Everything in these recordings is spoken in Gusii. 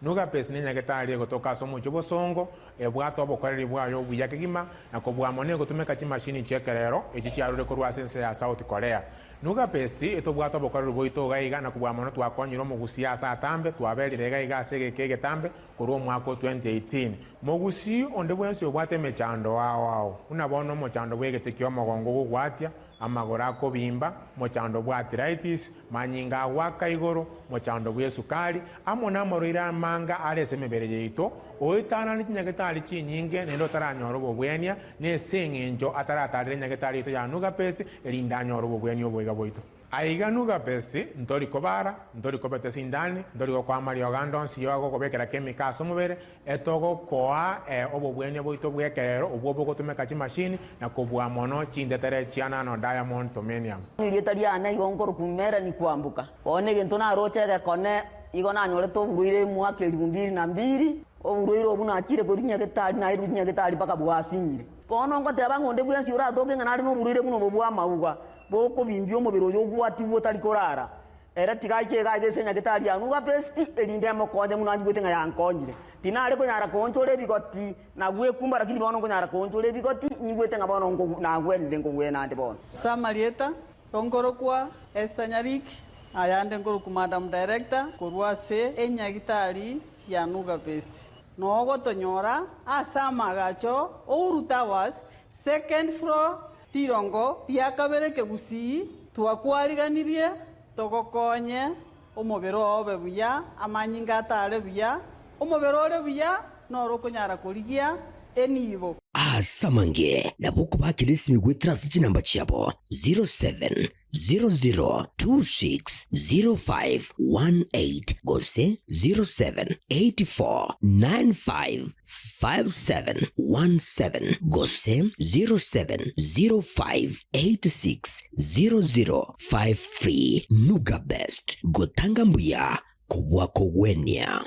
Nuga Best nenyagetari egotoka ase omochie Bosongo, ebwate obokoreri bwaye obuya kegima, na kobua mono egotumeka chimashini chi'ekerero echi chiarure korwa ase ense ya South Korea. Nuga Best etobwate obokoreri bwaito iga iga na kobua mono twakonyire omogusii ase atambe, twaberire iga iga ase egeka egetambe korwa omwaka o 2018. Mogusii onde bwensi obwate emechando ao ao, buna bono omochando bw'egete ki'omogongo ogogwatia, amagoro akobimba, mochando bw'arthritis, manyinga agoaka igoro, mochando bw'esukari, amo namarwaire amanga are ase emebere yaito, oetanane chinyagetari chinyinge naende otaranyora obobwenia, nese eng'encho ataratarera enyagetari yaito ya Nugapesi, erinde anyore obobwenia oboiga bwaito. Aiga Nugapesi, ntori kobara, ntori kobeta esindani, ntori gokoa amariogo ande onsi y'ogokobekera chemical ase omobere, Etogokoa obobwenia bwaito bw'ekerero obwo bogotumeka chimashini na kobua mono chintetere chia nano diamond tomenium. Erieta riane igo nkorokwa Melanie Kwamboka. Bono egento naroche egekone, igo nanyorete oborwaire emwaka elifu mbili na mbili, oborwaire obwo nachire korwa nyagetari nairwe nyagetari mpaka bwasinyire. Bono ngoteba ng'a onde bwensi oratoke ng'a nare noborwaire buna obo bw'amauga, bokobimbia omobere oyo obwatigwe otari korara, Ere tiga aiche iga aiga ase enyagetari ya Nugapesti, erinde emokonye buna anyigwete ng'a yankonyire. Tinare konyara koonchora ebigoti na gwekumba, lakini bono nkonyara koonchora ebigoti, nyigwete ng'a bono nagwenire nkogwena ande bono. Ase amarieta, nkorokwa Esther Nyariki, ayande nkorokwa Madam Director korwa ase enyagitari ya Nugapesti. Nogotonyora ase amaagacho Uhuru Towers, second floor, Rirongo ria kabere kegusii twakwariganirie togokonye omobere oo obe buya, amanyinga atare buya, omobere ore buya noro okonyara korigia enibo. Ase amange nabo okobakera esimi goetera ase chinamba chiabo 07 00260518 gose 0784955717 gose 0705860053. Nuga Best, gotanga mbuya kobua kogwenia.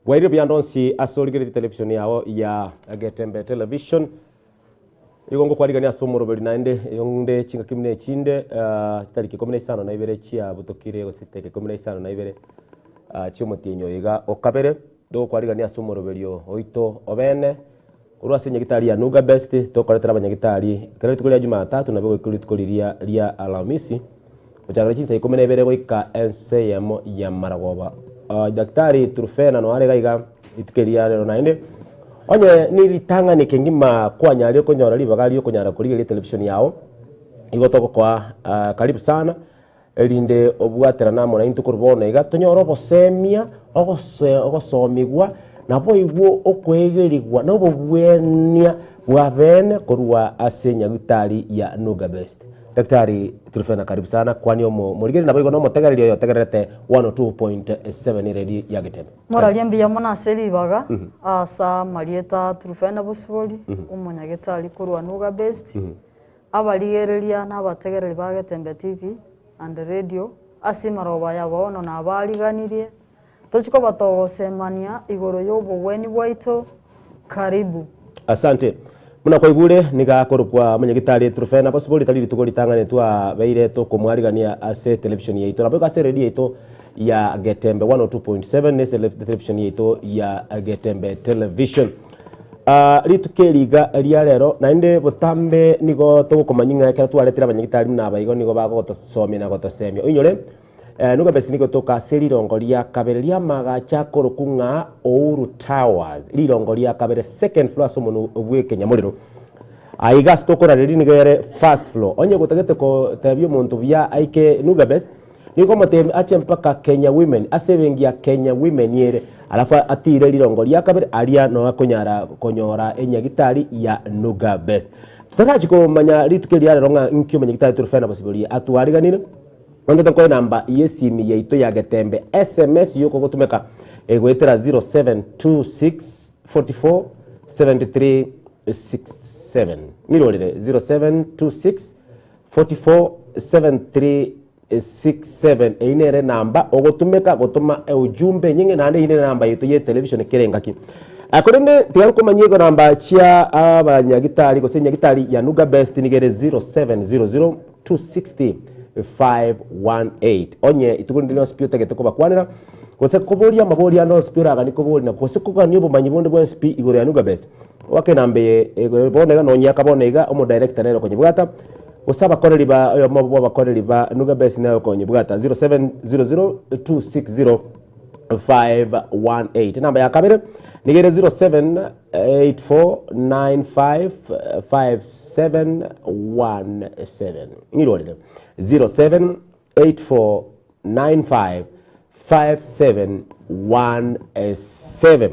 Bwairire buya ande onsi ase origeretie television yao ya Getembe Television. Igo ngokwarigania ase omoroberi naende onde chingaki buna echinde ah, chitariki ikomi na isano na ibere chiabutokire gose chitariki ikomi na isano na ibere ah, chiomotienyi oyo iga okabere, togokwarigania ase omoroberio oito obene korwa ase enyagitari ya Nuga Best tokoretera abanyagitari kera rituko ria Jumatatu nabo goika rituko riria ria Alhamisi. Gochakera chinsa ikomi na ibere goika ense eyemo ya maragoba. Daktari Trufena noare iga iga rituko eri ria rero naende, onye neritang'ani kengima kwanyarire konyora ribaga riokonyara korigereria etelevisheni yao, igo togokoa karibu sana erinde obwaterane amo naintwe korwa bono iga tonyore obosemia, ogose ogosomigwa, naboigo okoegerigwa na obobwenia bwa beene korwa ase nyagitari ya Nuga Best. Daktari Trufena karibu sana kwani omo morigeri naboigo nomotegereri oyo otegererete 102.7 radio ya Getembe. Morarie mbuya mono ase ribaga ase amarieta Trufena Bosibori, omonyagetari korwa Nuga Best, abarigereria na abategereri ba Getembe TV and Radio ase emaroba ya bono nabariganirie Tochia koba togosemania igoro y'obogweni bwaito. Karibu. Asante. Buna kwaigure, nigo akorokwa Monyagitari Trufena Bosibori tari rituko ritang'ani twabeire tokomwarigania ase television yaito naboigo ase eredio yaito ya Getembe 102.7 na ase television yaito ya Getembe Television. Ah, rituko eri iga ria rero naende botambe nigo togokomanyia ng'a ekero twaretire abanyagitari buna aba igo nigo bagotosomia na gotosemia. Oinyore Nugabesi nigo toka ase rirongo ria kabere ri'amagacho akorokwa ng'a Uhuru Towers, rirongo ria kabere, second floor ase omonwa bw'ekenyamorero. Aiga ase tokorareria nigo ere first floor. Onye gotagete kotebia omonto buya aike Nugabest, nigo omotebi ache mpaka Kenya Women, ase ebenki ya Kenya Women ere, alafu atire rirongo ria kabere aria noo akonyara konyora enyagitari ya Nugabest. Totarachi komanya rituko eria rero ng'a nki omonyagitari Truphena Bosibori atwariganire. Onde tokoe enamba y'esimi yaito ya Getembe SMS yokogotumeka egoetera 0726 44 73 67. Mirorere 0726 44 73 67 eyio nere enamba ogotumeka gotoma eujumbe enyinge naende eyio nere enamba yaito ye television kera engaki. Ah, korende tiga nkomanyie igo namba chia abanyagitari gose nyagitari ya Nuga Best nigo ere 0700 260. 518. Onye ituko rinde rionsi pi otagete kobakwanera, gose koboria amaborio ande onsi pi oraganie koboria na gose kogania obomanyi bonde bwensi pi igoro ya Nuga Best, oake enamba eye ego bono iga nonye aka bono iga omodirector nere okonyebwata, gose abakoreri ba oyomo bwa abakoreri ba Nuga Best nere okonyebwata 0700 260 518. Enamba ya kabere nigo ere 0784955717. Ng'irorere 0784955717.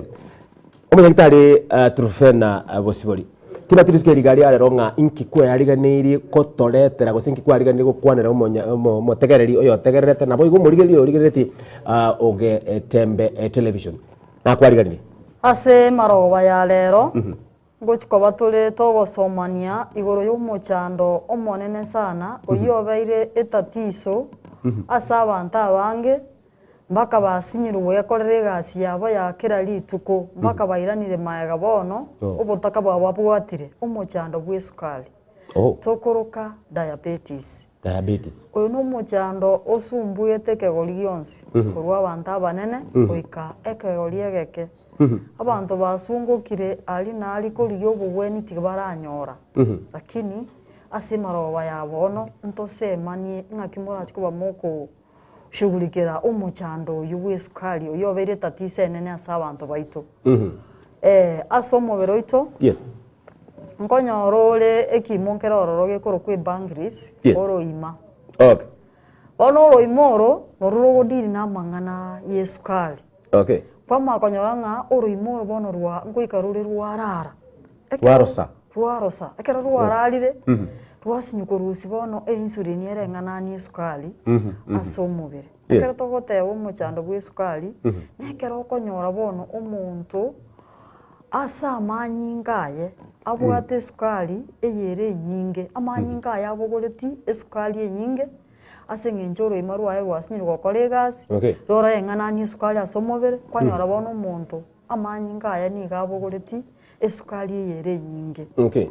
Omonyagitari uh, Trufena uh, Bosibori tibati rituko eri iga riarero ng'a inki kweyariganeirie kotoretera gose inki kwariganeirie gokwanera omonya omo omotegereri oyotegererete naboigo omorigereria oyorigerereti uh, ogetembe television. Nakwariganirie. Ase emarogoba ya rero, ngochia koba tore togosomania igoro y'omochando omonene sana oyio obeire etatiso ase abanto abange, mpaka basinyirwe gwekorera egasi yabo ya kera rituko, mpaka bairanire magega bono, obotaka bwabo babwatire, omochando bw'esukari. Tokoroka diabetes. Diabetes. Oyo nomochando osumbuete ekegori gionsi, korwa abanto abanene goika ekegori egeke. Abanto basungokire aria na aria korigia obogwenia tibaranyora. Lakini ase emarogoba ya bono ntosemanie ng'aki morache koba mokoshughulikera omochando oyio bw'esukari oyio obeire etatiso enene ase abanto baito. Ase omobere oito. Yes. Nkonyora ore ekiimo nkere ororo gekorokwa epancreas, Yes. oroima. Okay. Bono oroima oro, norwo rogodiri na amang'ana ya esukari. Okay. Kwamanya konyora ng'a oroima oro bono rwa ngoika rore rwarara. Ekero- Rwarosa. Rwarosa. Ekero rwararire, rwasinywa korusia bono einsulin ere eng'anani esukari, ase omobere. Yes. Ekero togoteba omochando bwa esukari, nekero okonyora bono omonto Ase amanyinga aye abwate esukari eyere enyinge, amanyinga aye abogoreti esukari enyinge, ase eng'encho oroima rwaye rwasinyire gokora egasi, Okay. roreng'ananie esukari ase omobere, kwanyora bono omonto amanyinga aye nigo abogoreti esukari eyere enyinge. Okay.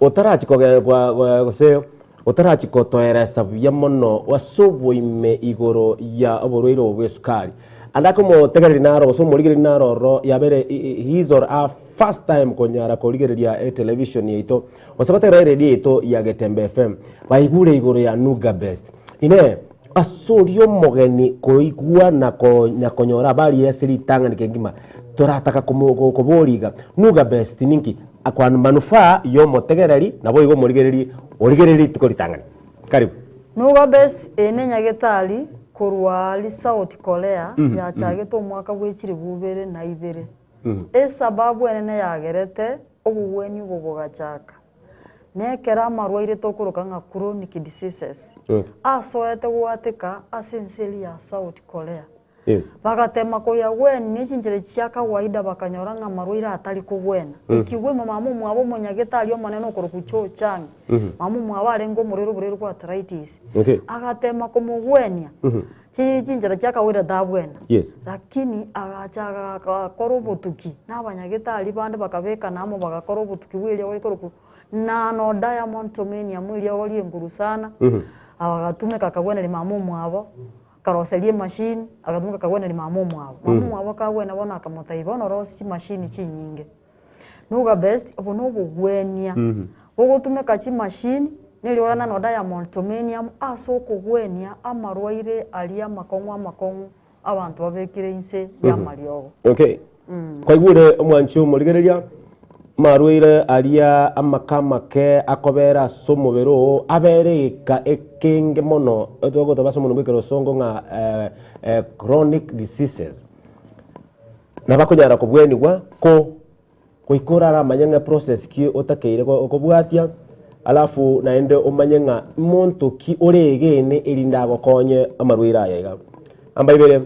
Otarachi koge gwa gwa gose otarachi kotoeresa buya mono ase oboime igoro ya oborwaire obo bwa esukari. Ande ake omotegereri naro gose omorigereria naro ororo yabere his or her first time konyara korigereria etelevision yaito gose gotegerera eredio yaito ya Getembe FM baigure igoro ya Nuga Best. Inee! Ase oria omogeni koigwa na konya konyora habari ase ritang'ani kegima, torataka koboria iga, Nuga Best ninki? Akwa manufaa y'omotegereri naboigo omorigereria origererie rituko ritang'ani. Karibu. Nuga Best eye nenyagetari korwa aria South Korea yachagete omwaka bwe chilifu ibere na ibere. Esababu enene yagerete obogwenia obo bogachaka nekero amarwaire tokoroka ng'a chronic diseases asoete goateka ase ense eria ya South Korea. Bagatema koyagwenia ne chinchera chia kawaida bakanyora ng'a amarwaire atari kogwena. Ekigwemo mama omwabo omonyagetari omonene okorokwa Cho Chang, mama omwabo arenge omorwaire oborwaire bwa arthritis, agatema komogwenia chinchera chia kawaida tabwena. Lakini agacha agakora obotuki na abanyagetari bande bakabekana amo bagakora obotuki bwa eriogo rikorokwa Nano Diamond Tomenium eriogo ri'enguru sana, agatumeka akagweneria mama omwabo. Akaroseria emashini, agatumeka akagweneria mama omwabo. Mama omwabo akagwena bono akamotebia, bono rosia chimashini chinyinge. Nuga best, obo na obogwenia bogotumeka chimashini, neri ore nano diamond tomenium ase okogwenia amarwaire aria amakong'u amakong'u abanto babekire inse y'amariogo. Okay. Kwaigure omwanchi omorigereria, amarwaire aria amake amake akobera ase omobere oo abere egeka ekenge mono togoteba ase omonwa bw'ekerosongo ng'a eh, eh, chronic diseases. Nabakonyara kobwenigwa ko goika oraramanye ng'a process ki otakeire kobwatia, alafu naende omanye ng'a monto ki oregene erinde agokonye amarwaire aya iga. Namba ibere,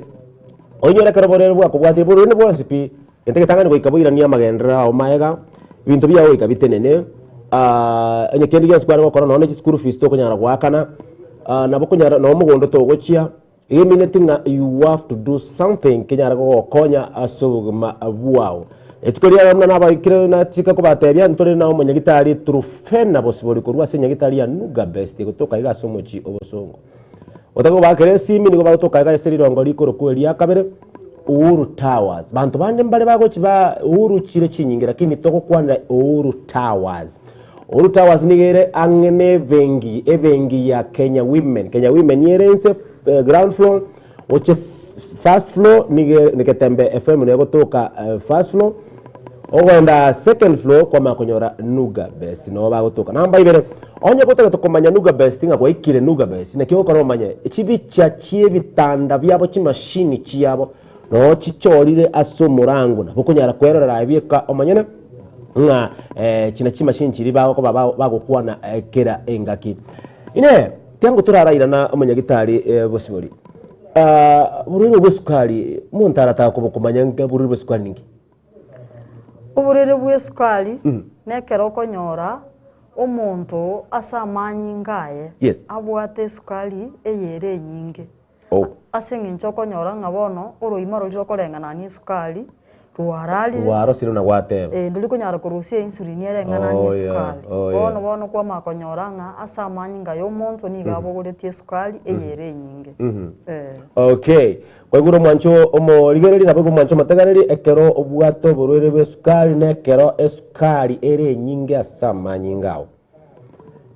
oinyore ekero borwaire bwakobwatia borwaire bwonsi pi, gento egetang'ani goika boiranie amagenderero ao maega, ebinto biao goika bitenene, onye kende gionsi kware gokora nonye ne chischool fees tokonyara goakana, nabo okonyara nonye mogondo togochia, Emineti ng'a you have to do something kenyare gogokonya ase obogima bwao. Rituko riaye buna nabaikire nachika kobatebia, ntore na omonyagitari Trufena Bosibori korwa ase enyagitari ya Nuga Best egotoka iga ase omochie o Bosongo. Otake kobakera esimi nigo bagotoka iga ase rirongo rikorokwa eria kabere Uhuru Towers. Banto bande mbare bagochi ba Uhuru chire chinyinge lakini togokwanera Uhuru Towers. Uhuru Towers nigo ere ang'e na ebenki, ebenki ya Kenya Women. Kenya Women ere inse ground floor Gochia first floor nigo ere Getembe FM nigo egotoka first floor, ogoenda second floor kwamanya konyora Nuga Best noo bagotoka. Namba ibere, onye gotagete komanya Nuga Best ng'a gwaikire Nuga Best, naki ogokora omanye chibicha chi'ebitanda biabo chimashini chiabo noo chichorire ase omorango nabo okonyara kwerorera aye bieka omonyene ng'a china chimashini chiria bagokoba bagokwana kera engaki. Inee! Tiango torarairana omonyagitari bosibori? Oborwaire bw'esukari, omonto arataka kobokomanya ng'a oborwaire bw'esukari ninki? Oborwaire bw'esukari nekero okonyora omonto ase amanyinga aye Yes. abwate esukari eye ere enyinge. Oh. Ase eng'encho okonyora ng'a bono oroima roria rokoreng'ana na esukari rwararire. Rwarosire buna gwateba. Eh, ndori konyara korusia einsulin ereng'ana na Oh, yeah. esukari. Oh, yeah. Bono bono kwamanya konyora ng'a ase amanyinga ya omonto nigo abogoretie esukari eye ere enyinge. Eh. Okay. Kwaigure omwancho omorigereria naboigo omwancho omotegereri ekero obwate oborwaire bw'esukari na ekero esukari ere enyinge ase amanyinga ao.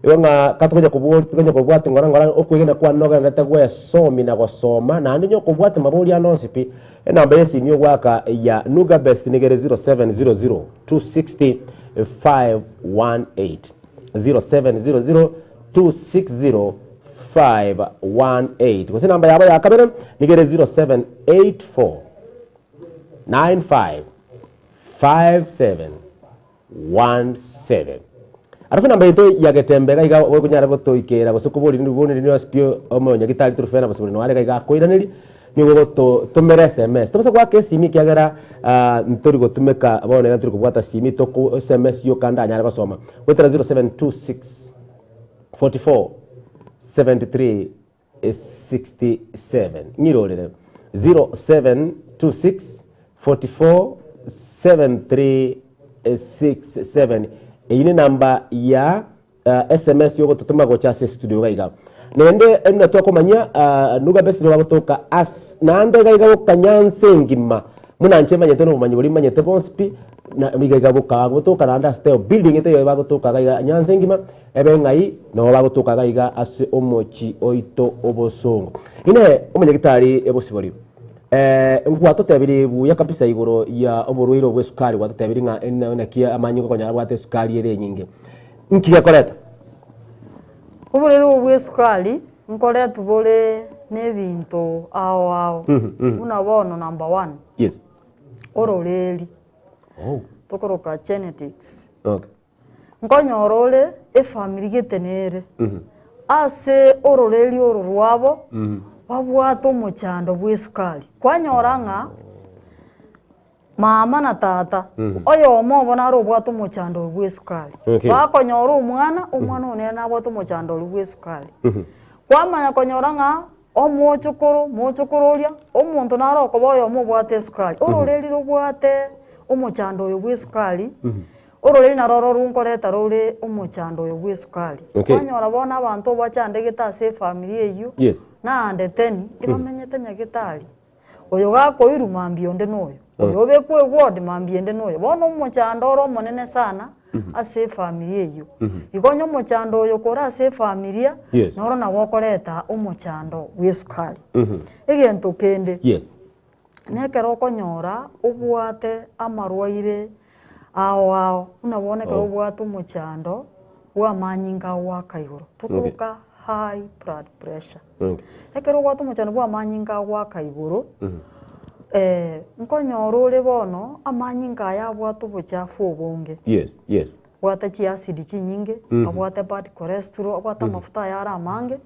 Igo ng'a katokonya kobori tokonya kobwati ng'ora ng'ora okwegena kwane nogenderete gwesomi na gosoma naende onye okobwati mabori ande onsi pi, enamba ya esimi ogoaka ya Nuga Best nigo ere 0700 260 518, 0700 260 518, gose enamba yabo ya kabere nigo ere 0784 95 57 17. Alafu enamba yaito ya getembe iga iga okonyara gotoikera gose koboria ribori rionsi pi omonyagitari Truphena Bosibori noare iga iga akoiraneria, nigo ogototomera sms. Tobasa goaka esimi ekiagera ntori gotumeka bono iga ntori kobwata simi toko sms yoka ndanyare gosoma. Goetera 0726 44 73 67. Ng'irorere 0726 44 73 67. Eyio nenamba ya sms yogototoma gocha ase estudio iga iga. Naende buna twakomanyia Nuga Best nigo bagotoka ase naende iga iga gokanya nse engima buna inche manyete na obomanyi boria manyete bonsi pi na iga iga boka bagotoka naende ase teo building etaiyo bagotoka iga iga nyanse engima Ebe ng'ai nao bagotoka iga iga ase omochie oito obosongo. Inee! Omonyagitari bosibori, ngwatotebirie buya kabisa igoro ya oborwaire obwo bw'esukari, gwatotebirie ng'a naki amanyinga okonyora abwate esukari ere enyinge. Nki gekoreta? Oborwaire obo bw'esukari nkoretwa bore nebinto ao ao, buna bono number one, Yes. ororeri, Oh. tokoroka genetics. Okay. Nkonyora ore efamiri gete nere ase ororeria oro rwabo babwate omochando bw'esukari. Kwanyora ng'a mama na tata oyomo obo nare obwate omochando oyo bw'esukari. Okay. Bakonyora omwana, omwana oyo nere nabwate omochando oria bw'esukari. Kwamanya konyora ng'a omochokoro, mochokoro oria, omonto nare okoba oyomo obwate esukari. Ororeri robwate omochando oyo bw'esukari. Ororeri naroro runkoreta rore omochando oyo bw'esukari. Okay. Kwanyora bono abanto obachandegete ase efamiri eyio, Yes. naende teni, ebamenyete nyagetari. Oyo gakoirwa mambia onde noyo, oyo obekwa eward mambia ende noyo. Bono omochando ore omonene sana ase efamiri eyio. Igo onye omochando oyo kore ase efamiria, Yes. noro nabo okoreta omochando bw'esukari. Egento kende, Yes. Nekero okonyora obwate amarwaire ao ao, buna bono ekero obwate omochando bw'amanyinga agoaka igoro, tokoroka high blood pressure. Ekero obwate omochando bw'amanyinga agoaka igoro, nkonyora ore bono amanyinga aya abwate obochafu obonge. Yes, yes. Abwate chiacid chinyinge, abwate bad cholesterol, abwate amafuta aya are amange.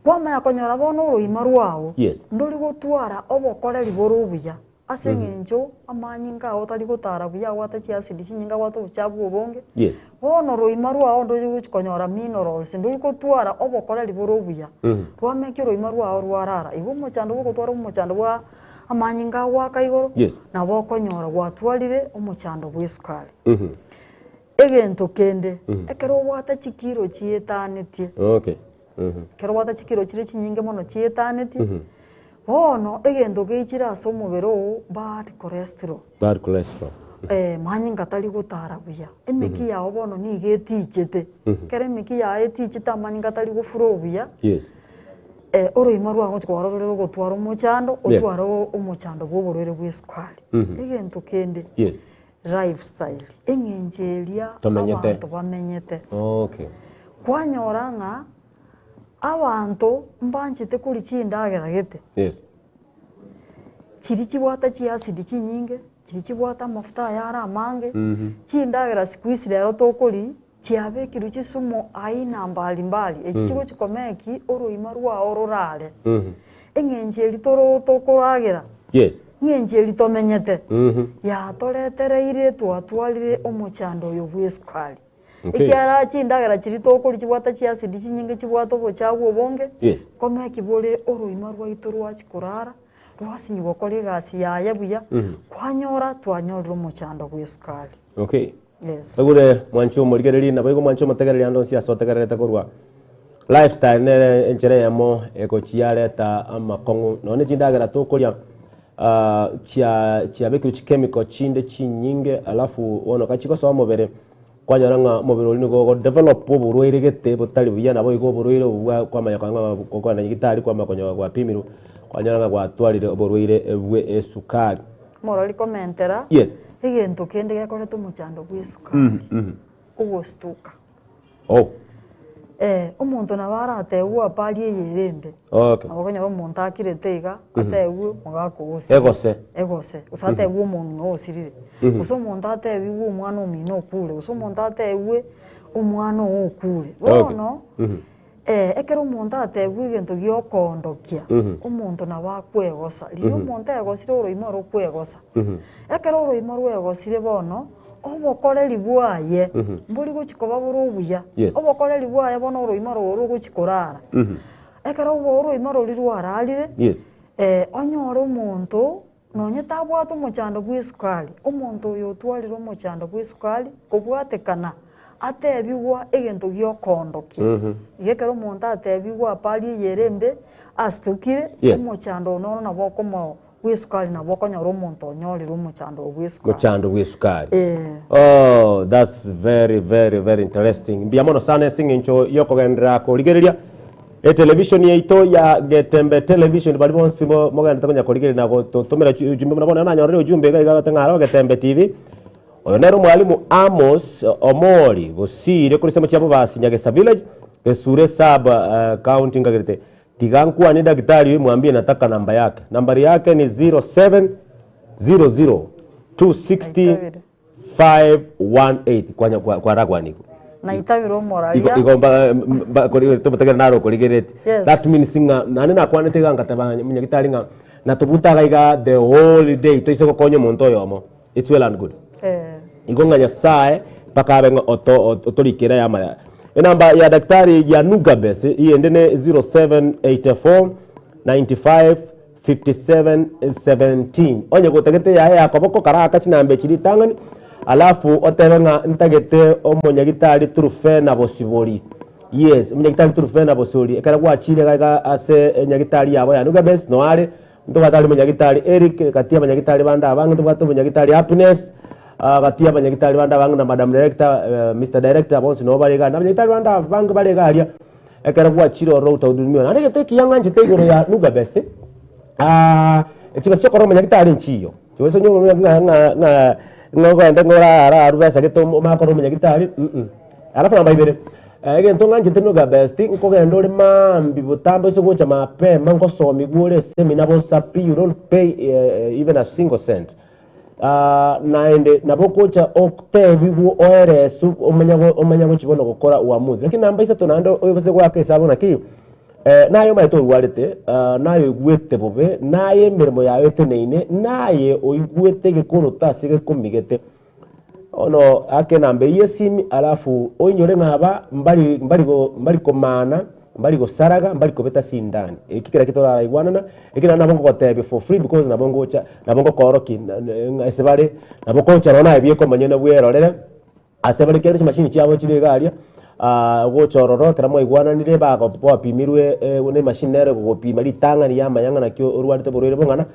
Kwamanya konyora bono oroima rwao, Yes. ndori gotwara obokoreri bore obuya, ase eng'encho amanyinga ao tari gotara buya abwate chiacid chinyinge abwate obochafu obonge. Yes. Bono oroima rwao ndori gochi konyora minerals, ndori gotwara obokoreri bore obuya, rwameki oroima rwao rwarara. Igo omochando bwa ogotwara omochando bwa. amanyinga agoaka igoro, Yes. nabo okonyora gwatwarire omochando bwa esukari. Egento kende, ekero obwate chikiro chietanetie, Okay. ekero obwate chikiro chire chinyinge mono chietanetie, bono egento geichire ase omobere oo bad cholesterol. Bad cholesterol. Manyinga tari gotara buya, emeki yao bono nigo etichete, ekero emeki yao etichete amanyinga tari gofura obuya, Yes. oroima rwao ngochia kwarora rore rogotwara omochando, Yes. otware omochando bwa oborwaire bwa esukari. Egento kende, Yes. lifestyle, eng'encho eria Tomenyete. abanto bamenyete. Okay. Kwanyora ng'a abanto mbanchete koria chindagera gete. Yes. Chiria chibwate chiacid chinyinge, chiria chibwate amafuta aya are amange, chindagera siku hizi rero tokoria, chiabekirwe chisumu aina mbali mbali, echi chigochi komeki oroima rwao rorare. Eng'encho eria toro tokoragera, Yes. eng'encho eria tomenyete, yatoretereire twatwarire omochando oyo bwa esukari. Okay. Ekiagera chindagera chiria tokoria chibwate chiacid chinyinge chibwate obochafu obonge, Yes. komeki bore oroima rwaito rwachia korara, rwasinywa gokora egasi yaye buya, kwanyora twanyorire omochando bwa esukari. Okay. Yes. Oigure mwanche omorigereria naboigo mwanche omotegereria ande onsi ase otegererete korwa lifestyle nere enchera eyemo egochiareta amakong'u nonye chindagera tokoria ah, chia chiabekirwe chichemical chinde chinyinge alafu bono kachigosoa omobere kwanyora ng'a omobere oria nigo ogodevelop oborwaire gete botari buya naboigo oborwaire obo bwa kwamanya ng'a gokwana nyagetari kwamanya konyora gwapimirwe kwanyora ng'a gwatwarire oborwaire bwe esukari. Morori komentera, Yes. egento kende gekoreta omochando bwa esukari, ogostuka. Oh. Omonto nabo aratebiwe apari eye ere embe. Okay. Nabo okonyora omonto akirete iga, atebiwe omogaka oo osirire. Egose. Egose. Gose atebiwe omong'ina oo osirire. Gose omonto atebiwe omwana omino okure, gose omonto atebiwe omwana oo okure. Bono, ekero omonto atebiwe egento gia okoondokia, omonto nabo akwegosa. Riria omonto egosire oroimo oro okwegosa. Ekero oroimo rwegosire bono, obokoreri bwaye mbori gochia koba bore obuya. Yes. Obokoreri bwaye bono oroimo oro rogochia korara. Ekero obo oroimo roria rwararire, Yes. onyore omonto nonye tabwate omochando bwa esukari, omonto oyo otwarire omochando bwa esukari, kobwatekana atebigwa egento gia okoondokia. Iga ekero omonto atebigwa apari eye ere embe, astukire, Yes. omochando oyo noro nabo okomo bwa esukari nabo okonyora omonto onyorire omochando oyo bwa esukari. Mochando bwa esukari. Eh. Oh, that's very very very interesting. Mbuya mono sana ase eng'encho yokogenderera korigereria etelevision yaito ya Getembe Television baria bonsi pi mogenderete konya korigereria na gototomera ujumbe buna bono nanyorire ujumbe iga iga gote ng'a aro Getembe TV. Oyo nere omwalimu Amos Omori Bosire korwa ensemo chia Bobasi Nyagesa Village, Gesure Sub County nkagerete Tiga nkwane daktari oyo mwambie nataka namba yake. Nambari yake ni 0700 260 518 kwanya kwa kwaragwanigwa. Naitabire Igo omoraria. igo mba mba kori tomotegere naro okorigereti. Yes. That means ng'a naende nakwanete iga ngateba monyagitari ng'a natobutaga iga the whole day toise gokonya omonto oyomo. It's well and good. Eh. Igo ng'a Nyasae mpaka abe ng'a oto otorikere aya amaya. Enamba ya daktari ya Nugabes eyende ne 0784 95 57 17. Onye gotagete yaye ya koboko karaka chinamba echi ritang'ani alafu otebe ng'a ntagete omonyagitari Trufena Bosibori. Yes, omonyagitari Trufena Bosibori ekero gwachire iga iga ase enyagitari yabo ya Nugabes noare Ntobwate aria omonyagitari Eric, gati y'abanyagitari bande abange ntobwate omonyagitari Happiness, gati y'abanyagitari bande abange na Madam Director, Mister Director bonsi nabo bare igaa, na abanyagitari bande abange bare iga aria, ekero gwachire ororo otahudumiwa. Naende egento ekiya ng'anchete igoro ya Nuga Best, chibesa chia okorora omonyagitari nchiyo, chibesa onye ng'a ng'a ng'a ng'a ng'a ogende ng'a orararwe besa gete omanye korora omonyagitari mh. Alafu namba ibere, egento ng'anchete Nuga Best, nkogenda ore maambia botambe ase gocha mapema ngosomigwa ore esemina bosa pi, you don't pay even a single cent. Naende nabo ogocha otebigwe oereswe omanye go omanye gochia bono gokora uamuzi. Lakini namba isato naende oibase goaka esabu naki, naye omanyete orwarete, naye oigwete bobe, naye emeremo yago eteneine, naye oigwete egekoroto ase gekomigete. Bono ake enamba eyio esimi alafu oinyore ng'a aba mbari mbari go mbari komana. Mbari gosaraga, mbari kobeta sindani. Eki kera toraraigwanana, eki naende nabo ngogotebia for free because nabo ngocha, nabo ngokoorokia ng'a ase bare, nabo okocha nonye naye bieka omonyene bwerorere, ase bare kero chimashini chiabo chire iga aria, gocha ororo ekero mwaigwananire bago bapimirwe buna emashini nere egogopima ritang'ani yamanya ng'a naki orwarete oborwaire bong'ana,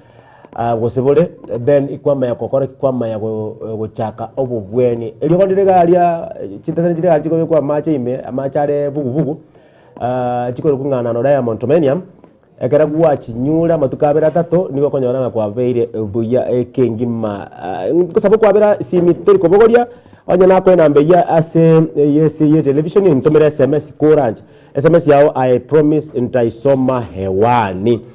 gose bore, then kwamanya gokora ki? Kwamanya gochaka obobweni. Eriogo rire iga aria, chintakana chire iga aria chikobekwa amache ime, amache are vuguvugu, chikorokwa ng'a nano diamond tomenium, ekero gwachinyure amatuko abere atato, nigo okonyora ng'a kwabeire buya ekengima. Nkosaba okwabera esimi tori kobogoria, onye nakoe enamba eyio ase eye ye television, ntomere sms koranche. Sms yao I promise ntaisoma hewani.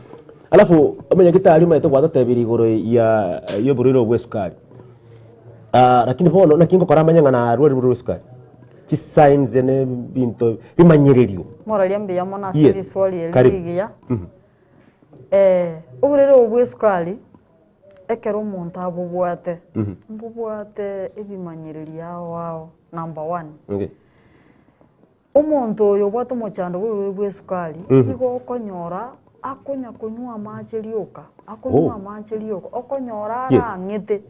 Alafu omonyagitari omanyete gwatotebirie igoro ya yoborwaire obo bwa esukari, lakini bono naki ngokora manye ng'a narwarire oborwaire bwa esukari? Chisigns na ebinto bimanyererio. Moraria mbuya mono ase Yes, riswali eri karibu. rigiya. Oborwaire obo bwa esukari, ekero omonto abobwate, mbobwate ebimanyererio ao ao, number one. Okay. Omonto oyo obwate omochando bw'oborwaire bw'esukari nigo okonyora akonya konywa amache rioka, akonywa Oh. amache rioka, okonyora Yes. arang'ete.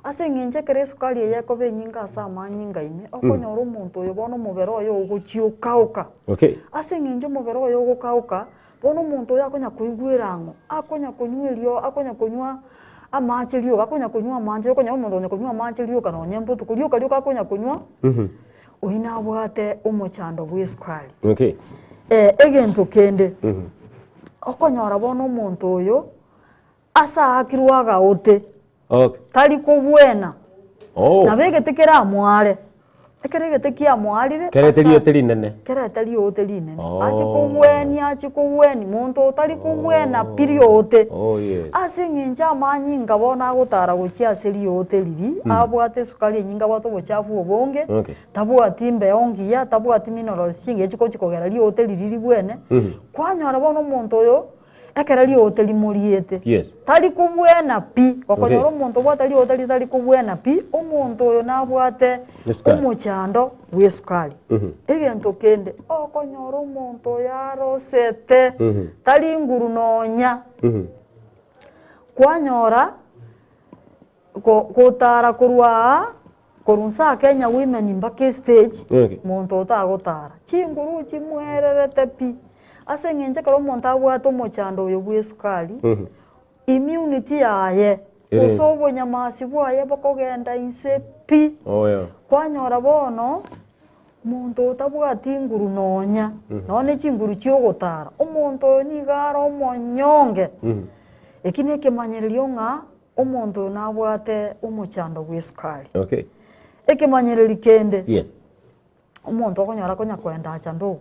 Ase eng'encho ekero esukari eye ekoba enyinge ase amanyinga ime, okonyora omonto oyo bono omobere oye ogochia okaoka. Okay. Ase eng'encho omobere oye ogokaoka, bono omonto oyo akonya koigwera ang'o? Akonya konywa erio, akonya konywa amache rioka, akonya konywa amache, okonyora omonto okonya konywa amache rioka nonye mbotuko, rioka rioka akonya konywa. Oyio nabwate omochando bw'esukari. Okay. Eh, egento kende, okonyora bono omonto oyo ase aakirwe agaote, Okay. tari kobwena, Oh. nabo egete keramoare, ekero egete kiamoarire, Kerete asa- riote rinene. kerete riote rinene, Oh. ache kobwenia ache kobwenia, monto otari kobwena pi riote. Oh, yes. Ase eng'encho amanyinga bono agotara gochia ase riote riria, abwate esukari enyinge abwate obochafu obonge, Okay. tabwati embeo ngiya, tabwati minerals chingiya chikochi kogera riote riria ribwene, kwanyora bono omonto oyo, ekero riote rimoriete, Yes. tari kobwena pi, okonyora Okay. omonto obwate riote ritari kobwena pi, omonto oyo nabwate Esukari. omochando bw'esukari. Egento kende, okonyora omonto oyo arosete, tari nguru nonya. Kwanyora go- gotara korwa aa, korwa nse aa Kenya Women mpaka estage, Okay. monto otagotara, chinguru chimwererete pi. Ase eng'encho ekero omonto abwate omochando oyo bwa esukari, immunity yaye, Ere gose inse. obonyamasi bwaye bokogenda inse pi. Oh yeah. Kwanyora bono, Monto otabwati nguru nonya, nonya ne chinguru chi'ogotara, omonto oyo nigo are omonyonge. Eki nekemanyererio ng'a omonto oyo nabwate omochando bw'esukari. Okay. Ekemanyererio kende, Yes. omonto okonyora konya koenda acha ndogo,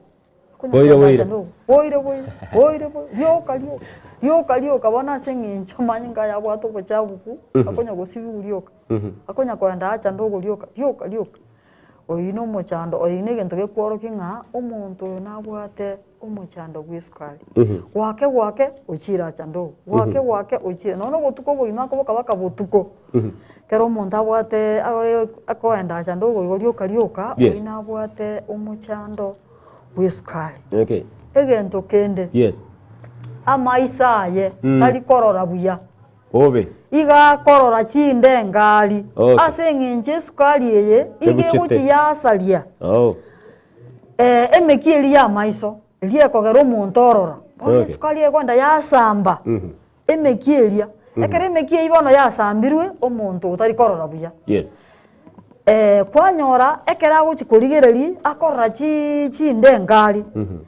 konya Boire, koenda boire. acha ndogo, boire boire, boire boire, rioka rioka, rioka rioka bono ase eng'encho amanyinga aya abwate obochafu, akonya gosibiwa rioka, akonya koenda acha ndogo rioka rioka rioka. Oyio nomochando, oyio negento gekworokia ng'a omonto oyo nabwate omochando bw'esukari. Gwake gwake ochire acha ndogo, gwake gwake ochire, nonya obotuko obogima akoboka baka botuko. Ekero omonto abwate akoenda acha ndogo igo rioka rioka, Yes. oyio nabwate omochando bw'esukari. Okay. Egento kende, Yes. amaiso aye tari korora buya. Bobe. Iga akorora chindengari Okay. ase eng'encho esukari eye iga Ebuchete. egochi yasaria Oh. eh, emeki eria y'amaiso eria ekogera omonto orora. Bono Okay. esukari egoenda yasamba Mhm. emeki eria. Ekero emeki eyio bono yasambirwe, omonto otari korora buya. Yes. Eh, kwanyora ekero agochi korigereria akorora chi chindengari. Mhm.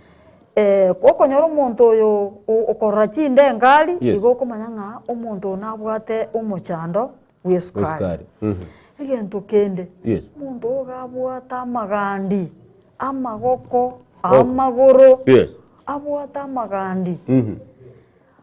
Eh, okonyora omonto oyo okorora chindengari, Yes. igo okomanya ng'a omonto oyo nabwate omochando bw'esukari. Esukari. Mhm. Egento kende, Yes. omonto oyo iga abwate amagandi, amagoko, amagoro, Yes. abwate amagandi. Mhm.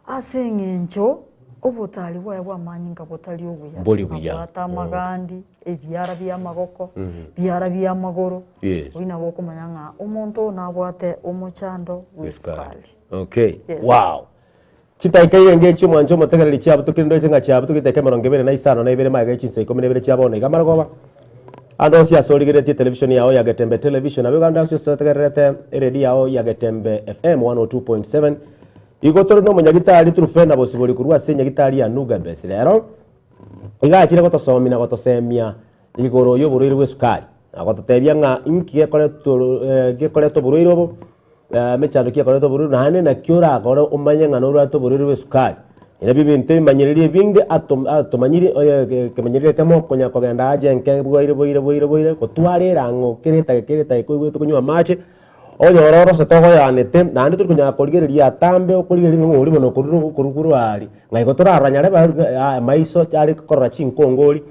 Ase eng'encho obotari bwaye bw'amanyinga botari obuya, Mbori buya. abwate amagandi, ebiara bi'amagoko, biara bi'amagoro, Yes. oyio nabo okomanya ng'a omonto oyo nabwate omochando bw'esukari. Okay. Yes. Wow. Chidakika irenge echio omwancho omotegereri chiabutokeire ndoche ng'a chiabutokeire chidakika emerongo ebere na isano na ibere magega chinsa ikomi na ibere chia bono iga amarogoba. Ande onsi ase origeretie televishoni yao ya Getembe Television, nabo igo ande onsi ase otegererete eredio yao ya Getembe FM 102.7, igo tore nomonyagitari Trufena Bosibori korwa ase enyagitari ya Nugabes. Rero iga achire gotosomia na gotosemia igoro y'oborwaire bw'esukari, na gototebia ng'a inki gekoreta oborwaire obo, Emechando ki ekoreta oborwaire, naende naki orakore omanye ng'a norwarete oborwaire bw'esukari. Ebi ebinto ebimanyererio ebinge ato atomanyirie oye ekemanyererio ekemo okonya kogenda aje enke bwaire bwaire bwaire bwaire gotwara erang'o kera etageka kera etageka oigwete konywa amache, onyore orosete ogoyanete, naende tori konyara korigereria atambe okorigereria ng'a oria bono okorure okorwa korwa aria, ng'a igo torarora nyarebe amaiso are korora chinkongori.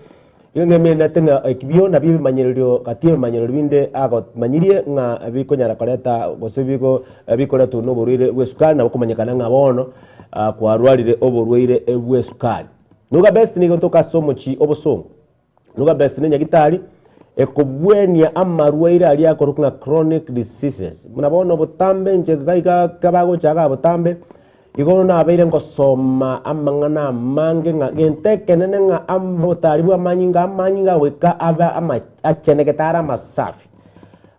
Nigo ng'emenete ng'a ekibio nabio ebimanyererio gati y'ebimanyererio binde agomanyirie ng'a bikonyara koreta gose bigo bikoretwa noborwaire bw'esukari nabo komanyekana ng'a bono kwarwarire oborwaire bw'esukari. Nuga Best nigo ntoka ase omochie obosongo. Nuga Best ne nyagitari ekobwenia amarwaire aria akorokwa ng'a chronic diseases. Buna bono botambe inche iga iga kabagocha iga botambe Igo nabeire ngosoma amang'ana amange ng'a gento ekenene ng'a obotari bw'amanyinga amanyinga goika abe ama achenegete are amasafi.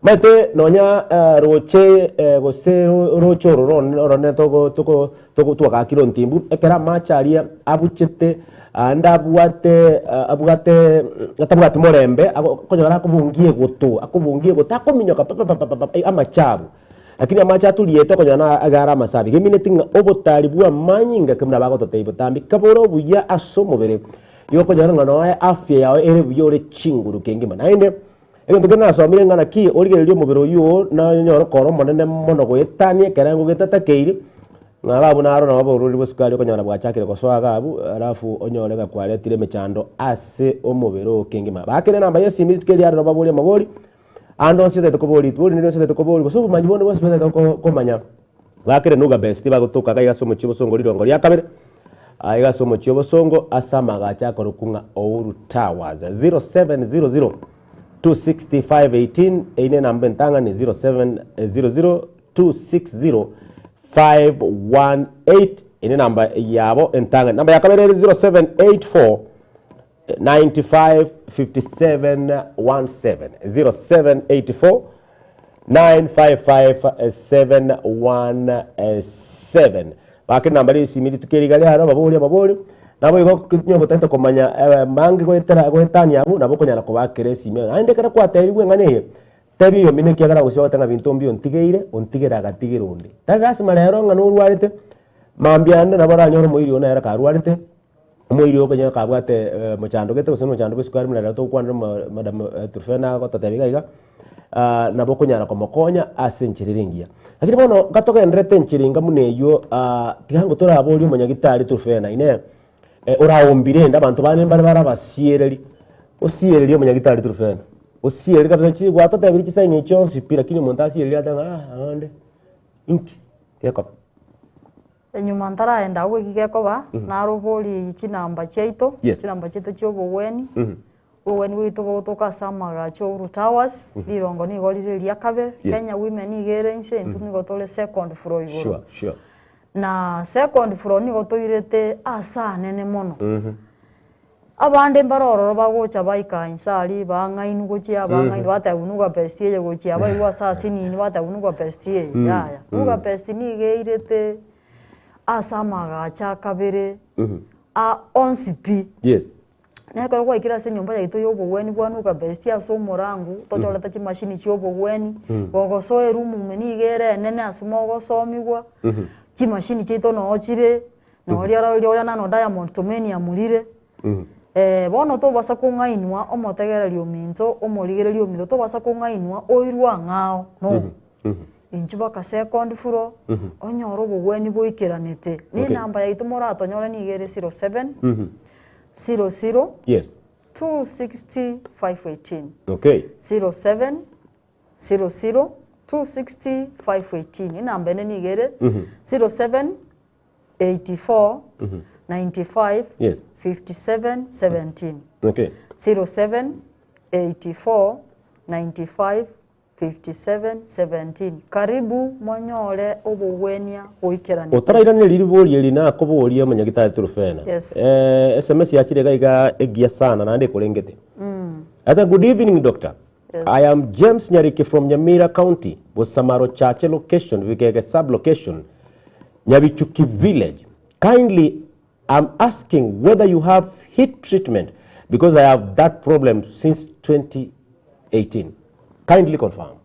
Omanyete nonya roche gose roche oro rone orone togo togo togo twagakire ontimbu, ekero amache aria abuchete aande abwate abwate atabwati morembe ago okonyora akobungia egoto akobungia egoto akominyoka papapapapa amachabu. Lakini amache atoriete okonyora na iga are amasabi, gemineti ng'a obotari bw'amanyinga ekero buna bagototebia botambe kabore obuya ase omobere, igo okonyora ng'a noe afya yao ere buya ore chinguru kengima. Naende, egento kende nasomire ng'a naki origererie omobere oyio oo nonyore kore omonene mono goetania ekerengo getatakeiri, ng'a iga abwo naro nabo oborwaire bwa esukari okonyora bwachakire gosoa iga abwo, alafu onyore ng'a kwaretire emechando ase omobere oo kengima. Bakire enamba ya esimi rituko eria rero baborie amabori. Ande onsi otagete koboria rituko rinde rionsi otagete koboria gose obomanyi bonde bwonsi otagete ko komanya, bakere Nuga Best bagotoka iga iga ase omochie obosongo rirongo ria kabere, aiga ase omochie obosongo ase amagacho akorokwa ng'a Ouru Towers. 0700 260 518 eyio ne enamba entang'ani 0700 260 518 eyio ne enamba yabo entang'ani. Namba ya kabere ere 0784 95 57 17 0784 955 717 Bake namba risimi rituko eri iga riaro baborie amabori nabo igo onye gotagete komanya mange goetera goetania abwo nabo okonyara kobakera esimi naende ekero kwatebigwe eng'ana eye tebia oyomino ekiagera gose ogoteba ng'a binto mbuya ontigeire ontigere agatigera onde. Tari lasima rero ng'a norwarete mambia ande nabo oranyore omoiri one nere karwarete. Omoiri oyo konya kabwate mochando gete gose mochando bwa esukari buna rero togokwanera madam Truphena agototebia iga iga, nabo okonyara komokonya ase enchera ere engiya. Lakini bono gatogendererete enchera enga buna eywo tiga ngo toraborie omonyagitari Truphena inee, oraombire rende abanto bande mbare bare abasiereri, osiererie omonyagitari Truphena, osiererie kabisa chi gwatotebirie chisaini echi chionsi pi lakini omonto asiererie atebe ng'a abande inki gekoba. Enyuma ntaraenda agwo eki gekoba, naroborie chinamba chiaito, Yes. chinamba chiaito chi'obogweni, obogweni bwaito bogotoka ase amagacho a Uhuru Towers, rirongo nigo rire eria kabere, Yes. Kenya Women nigo ere inse, intwe nigo tore second floor igoro. Sure, sure. Na second floor nigo toirete ase anene mono. Abande mbare ororo bagocha baika inse aria bang'ainwa gochia bang'ainwa batebwa nuga best eye gochia baigwa ase asinini batebwa nuga best eye yaya. Nuga best nigo eirete ase amagacho akabere a onsi pi. Yes. Na ekero gwaikire ase enyomba yaito ya obogweni bwa nuga best ase omorangu tochorete chimashini chia obogweni, gogosoa eroom ime nigo ere enene ase mogosomiwa, chimashini chiaito noo chire. Noria ororia oria nano Diamond Tumeni amurire. Bono tobasa kong'ainwa omotegereri ominto, omorigereria ominto, tobasa kong'ainwa oirwe ang'ao no. Inchuo baka second floor, onyore obogweni boikeranete. Ne Okay. enamba yaito moratonyore nigo ere 07 00 Yes. 260 518. Okay. 07 00 260 518. Enamba ende nigo ere 07 84 95 Yes. 57 17 Okay. 07 84 95 57 17 Karibu monyore obogwenia goikeranete. Otarairaneria ribori eri nakoborie omonyagitari Trufena. Yes. Eh, SMS yachire iga iga egiya sana naende ekorengete. Ata good evening doctor. Yes. I am James Nyariki from Nyamira County, Bosamaro Chache location, Vigege sub location, Nyabichuki village. Kindly, I'm asking whether you have heat treatment because I have that problem since 2018. Kindly confirm.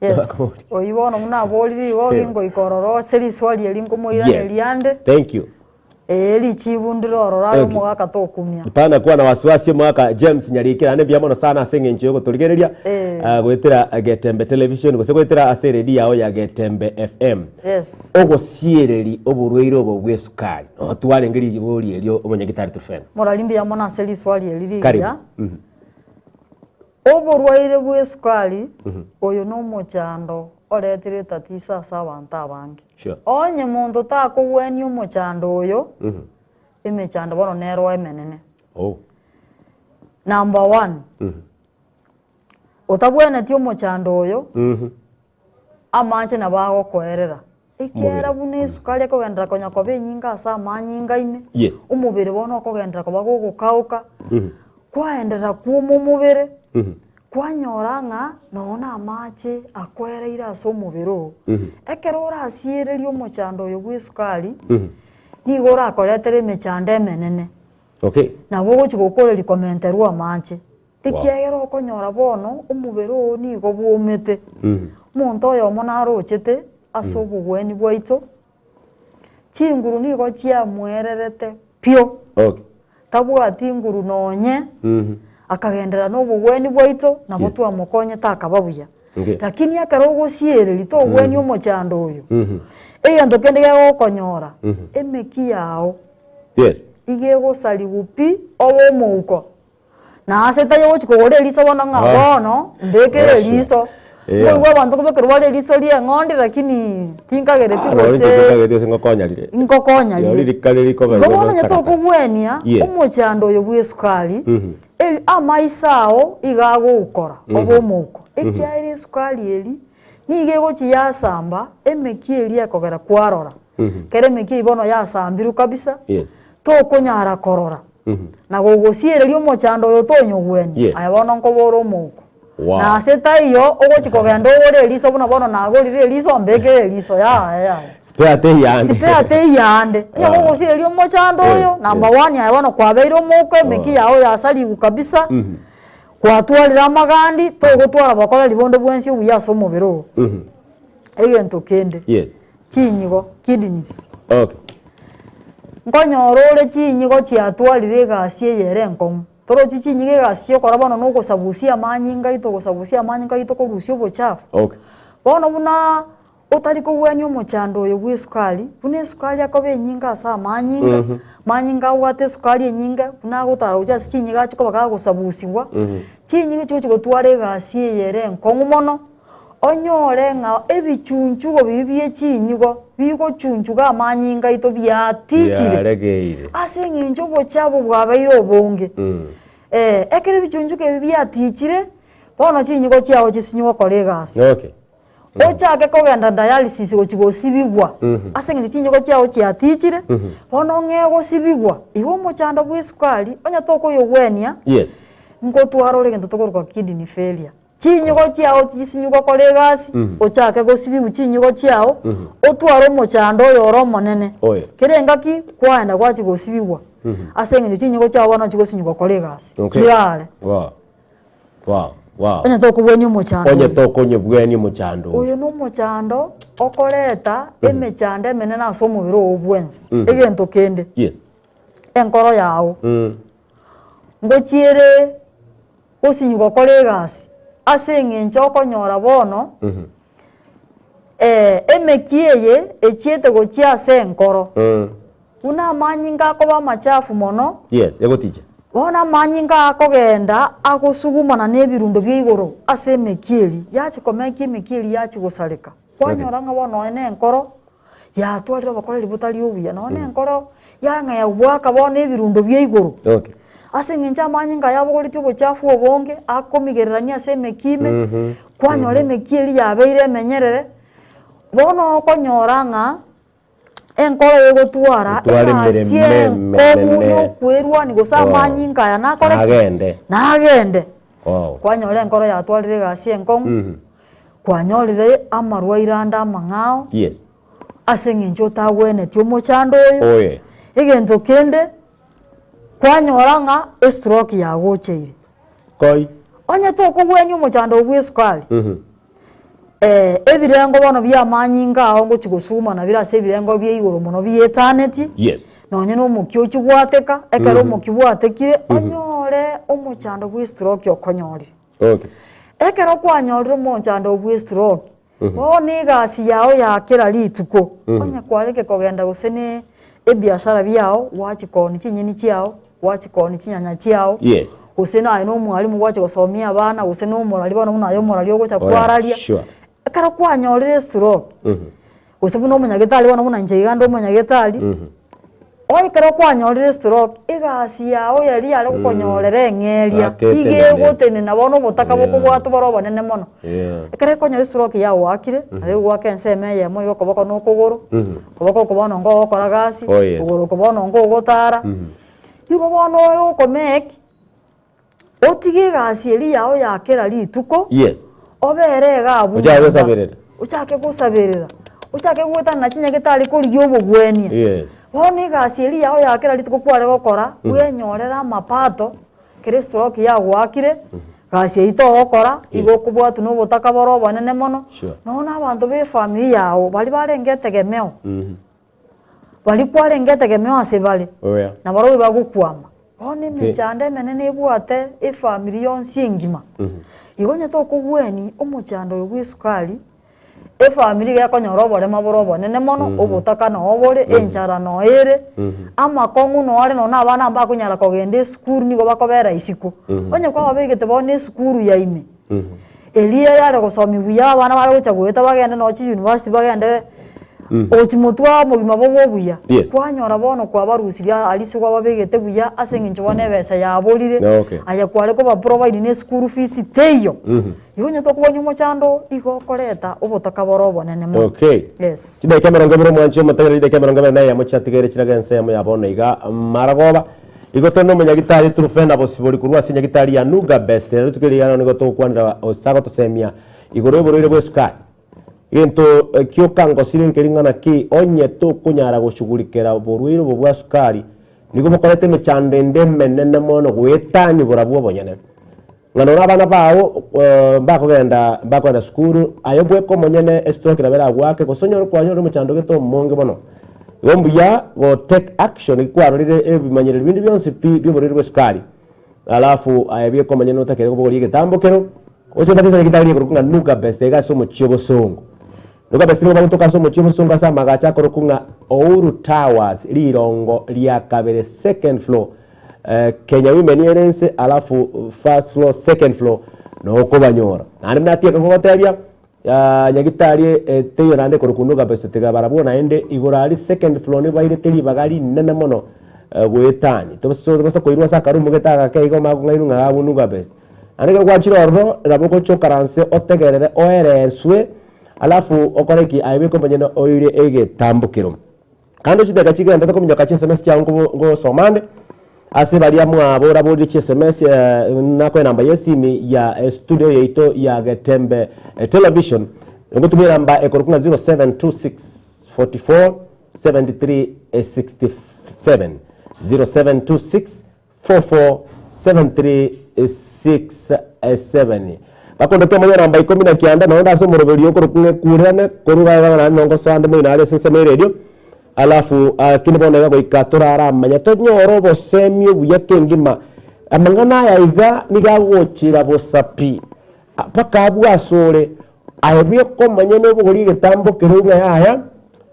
Yes. Oyio bono buna aborire igo Eh. gingoika ororo ase riswali eri nkomoiraneria ande. Thank you. Ee richibu ndire ororo aye Okay. omogaka tokumia. Pana kuwa na wasiwasi omogaka James Nyarikira naende mbuya mono sana ase eng'encho yogotorigereria Eh. ah, goetera Getembe Television gose goetera ase eredio yao ya Getembe FM. Yes. Ogosiereri oborwaire obo bwa esukari noo twarenge ribori erio omonyagitari Trufena. Morari mbuya mono ase riswali eri Karibu. rigiya. Oborwaire bwa esukari oyo na omochando oretire etatiso ase abanto abange. Sure. Onye monto takogwenia omochando oyo, emechando bono nero emenene. Oh. Number one, otabwenetie omochando oyo, amache nabo agokoerera. Ekiagera buna esukari ekogenderera konya koba enyinga ase amanyinga ime, Yes. omobere bono okogenderera koba gogokauka, kwaenderera kwoma omobere, kwanyora ng'a nonye na amache akoereire ase omobere oo. Ekero orasiererie omochando oyo bwa esukari, nigo orakoretere emechando emenene. Okay. Nabo ogochi gokoreria komenterwa amache. Ekiagera okonyora bono omobere oo nigo bwomete. Omonto oyomo narochete ase obogweni bwaito, chinguru nigo chiamwererete pio. Okay. Tabwati nguru nonye, akagenderera na obogweni bwaito, nabo Yes. twamokonyete akaba buya. Okay. Lakini ekero ogosiereria togwenia omochando oyo, egento kende gegokonyora, emeki yao Yes. iga egosarigwa pi obe omouko. Na ase tari ogochi kogora eriso bono ng'a Ah. bono mbekere Yes. eriso. Yeah. Nkoigwa abanto kobekerwa bare eriso ria eng'ondi lakini tinkagereti Ah, nonye gose tinkagereti gose ngokonyarire. nkokonyarire. Riori rikare rikoba Igo igo bono onye gochaka. tokobwenia Yes. omochando oyo bwa esukari, Mhm. eri amaiso ao iga agokora obe omouko. Ekiagera esukari eri nigo egochi yasamba emeki eria ekogera kwarora. Kera emeki eyio bono yasambirwe kabisa, Yes. tokonyara korora. Na gogosiereria omochando oyo tonyogwenia, Yes. aye bono nkobora omouko. Wow. Na ase taiyo ogochi kogenda ogore eriso buna bono nagorire eriso mbekere eriso yaya yaya. Spare teyande. Spare teyande. Onye Ah. gogosiereria omochando Yes, oyo, number yes. one aye bono kwabeire omouko emeki Oh. yao yasarigwe kabisa, kwatwarire amagandi, togotwara bokoreri bonde bwensi obuya ase omobere oo. Egento kende, Yes. chinyigo, kidneys. Okay. Nkonyora ore chinyigo chiatwarire egasi eye ere enkong'u. Torochi chinyigo egasi chiokora bono na ogosabusia amanyinga aito ogosabusia amanyinga aito korusia obochafu. Okay. Bono buna otari kogwania omochando oyo bwa esukari, buna esukari akoba enyinga ase amanyinga, amanyinga abwate esukari enyinga, buna agotara gochia ase chinyigo achie koba kagosabusiwa, chinyigo chigochi gotwara egasi eye ere enkong'u mono, onyore ng'a ebichunchugo biria bie chinyigo bigochunchuga amanyinga aito biatichire Biaregeire. ase eng'encho obochafu bwabeire obonge. Eh, ekero ebichunchugo ebi biatichire, bono chinyigo chiago chisinye gokora egasi. Okay. Ochake kogenda dialysis gochi gosibigwa ase eng'encho chinyigo chiago chiatichire, bono ng'e gosibigwa. Igo omochando bwa esukari, onye tokoyogwenia, Yes. nkotwara ore egento tokoroka kidney failure. Chinyigo chiao chisinye gokora egasi, ochake gosibigwa chinyigo chiao, otware omochando oyo ore omonene. Oyo. Kera engaki, kwaenda gwachia gosibigwa ase eng'encho chinyigo chiao bono chigosinywa gokora egasi. Okay. Chirare. Wow. Wow. Wow. Onye tokobwania omochando Onye oyo. tokonyebwania omochando oyo. Oyo na omochando okoreta emechando emenene ase omobere oo bwensi. Egento kende, Yes. enkoro yao, ngochiere gosinywa gokora egasi ase eng'encho okonyora bono, emeki eye echiete gochia ase enkoro. Buna amanyinga akoba amachafu mono, Yes, egoticha. Bono amanyinga akogenda agosugumana na ebirundo bia igoro ase emeki eria, yachia komekia emeki eria yachia gosareka. Kwanyora ng'a bono nonya na enkoro yatwarire obokoreri botari obuya, nonya na enkoro yang'ea goaka bono ebirundo bia igoro. Okay. Ase eng'encho amanyinga aya abogoretie obochafu obonge, akomigererania ase emeki ime, kwanyora emeki eria yabeire emenyerere, bono okonyora ng'a enkoro egotwara Gotwara egasi emeremo enkong'u emenene. yokwerwania gose Oh. amanyinga aya nakore ki? Nagende. Nagende. Wow. Kwanyora enkoro yatwarire egasi enkong'u, kwanyorire amarwaire ande amang'ao, Yes. ase eng'encho otagwenetie omochando oyo. Oye. Egento kende, kwanyora ng'a estroke yagocheire. Koi. Onye tokogwenia omochando oyo bwa esukari, ebirengo bono bia amanyinga ao ngochia gosumana bire ase ebirengo bia igoro mono bietanetie, Yes. nonye na omokia ochia gwateka, ekero omokia bwatekire, onyore omochando bwa estroke okonyorire. Okay. Ekero kwanyorire omochando bwa estroke, bono egasi yao ya kera rituko, onye kwarenge kogenda gose ne ebiashara biao, gwachia koonia chinyeni chiao, gwachia koonia chinyanya chiao, Yes. gose naye na omwalimu gwachia gosomia abana, gose na omorari bono buna aye omorari ogocha Oh, yeah, kwararia. sure. Ekero kwanyorire estroke, gose buna omonyagetari bono buna inche iga inde omonyagetari, Onye ekero kwanyorire estroke, egasi yao eria yare gokonyorera eng'eria, Ake iga etenene. egotenena bono obotaka Yeah. bokobwata bore obonene mono. Yeah. Ekero ekonyora estroke yagoakire, nabo egogoaka ensemo eyemo iga okoboko na okogoro, okoboko oko bono nkogokora gasi, Oh, yes. okogoro oko bono nkogotara. Igo bono oyokomake, otige egasi eria yao ya kera rituko, Yes. obere iga abwo Ochake nyomba. gosaberera. Ochake gosaberera, ochake goetana chinyagitari korigia obogwenia. Yes. Bono egasi eria yao ya kera rituko kware gokora, bwenyorere amapato, ekero estroke yagoakire, gasi eyio togokora, igo okobwatwa na obotaka bore obonene mono, Sure. nonya na abanto ba efamiri yago, baria barenge etegemeo, baria kwarenge etegemeo ase bare, Oh yeah. nabarobwo bagokwama. Bono emechando emenene ebwate efamiri yonsi engima. Igo onye tokogwenia omochando oyo bwa esukari, efamiri iga ekonyora oborema bore obonene mono, obotaka noo bore, enchara noo ere, amakong'u noo are nonye na abana mbakonyara kogenda esukuru nigo bakobera isiko. Onye kwababegete bono esukuru ya ime, eria yare gosomia buya abana bare gocha goeta bagende noo chiuniversity bagende Gochia motwe omogima bobe obuya, Yes. kwanyora bono kwabarusirie aria ase kwababegete buya ase eng'encho bono ebesa yaborire, Okay. aye kware koba provide ne eschool fees teiyo. Igo onye tokobwania omochando igo okoreta obotaka bore obonene mono. Okay. Yes. Chidaeka emerongo ebere omwanchi omotegereri chidaeka emerongo ebere na eyemo chiatigaire chiraga ensemo ya bono iga maragoba. Igo tore na omonyagitari Trufena Bosibori korwa ase enyagitari ya Nuga Best. Rero rituko eri riano nigo togokwanera ase agotosemia igoro y'oborwaire bwa esukari. Egento kioka ngosire nkeri ng'a naki onye tokonyara goshughulikera oborwaire obo bwa sukari, nigo bokoreta emechando ende emenene mono goetania borabwo obonyene. Ng'a noro abana bao mbakogenda mbakogenda sukuru, aye bweka omonyene estroke nabo eragoake gose onyore kwanyorire omochando gete omonge mono. Igo mbuya go take action kwarorire ebimanyereri binde bionsi pi bioborwaire bwa esukari, alafu aye bweka omonyene otakere kobogoria egetambo kero. Gocha embatiso ya gitari ekorokwa ng'a Nuga Best iga ase omochie obosongo. Nuga Best nigo bagotoka ase omochie obosongo ase amagacho akorokwa ng'a Ouru Towers rirongo ria kabere second floor Kenya Women ere inse alafu first floor second floor nokobanyora. Naende natieka kogotebia nyagitari teiyo naende ekorokwa Nuga Best tiga barabwo naende igoro aria second floor nigo bairete ribaga rinene mono goetania. Tobasa koirwa ase akarumu gete agake igo omanye kong'ainwa ng'a abwo Nuga Best. Naende ekero gwachire ororo, nabo ogocha okaranse otegerere oereswe, alafu okore ki? Aye bweka omonyene oire egetambokero. Kando chidakika chigenderete kominyoka chiSMS chiao nkobo ngosoma ande, ase baria mwaboraborire chiSMS nakoe enamba yesimi ya estudio yaito ya Getembe Television, ngotumia enamba ekorokwa ng'a 0726 44 73 67, 0726 447367. Bakondokia omonye namba ikomi na kianda, nonya ase omoroberio okorokwa ng'a ekuurerane, korwa iga iga naende nongosoa ande moino aria ase ensemo y'eredio, alafu lakini bono iga goika toraramanya tonyore obosemi obuya kengima. Amang'ana aya iga nigo agochira bosa pi, mpaka abwo asore, aye bweka omonyene obogorie egetambo keria ng'a yaya,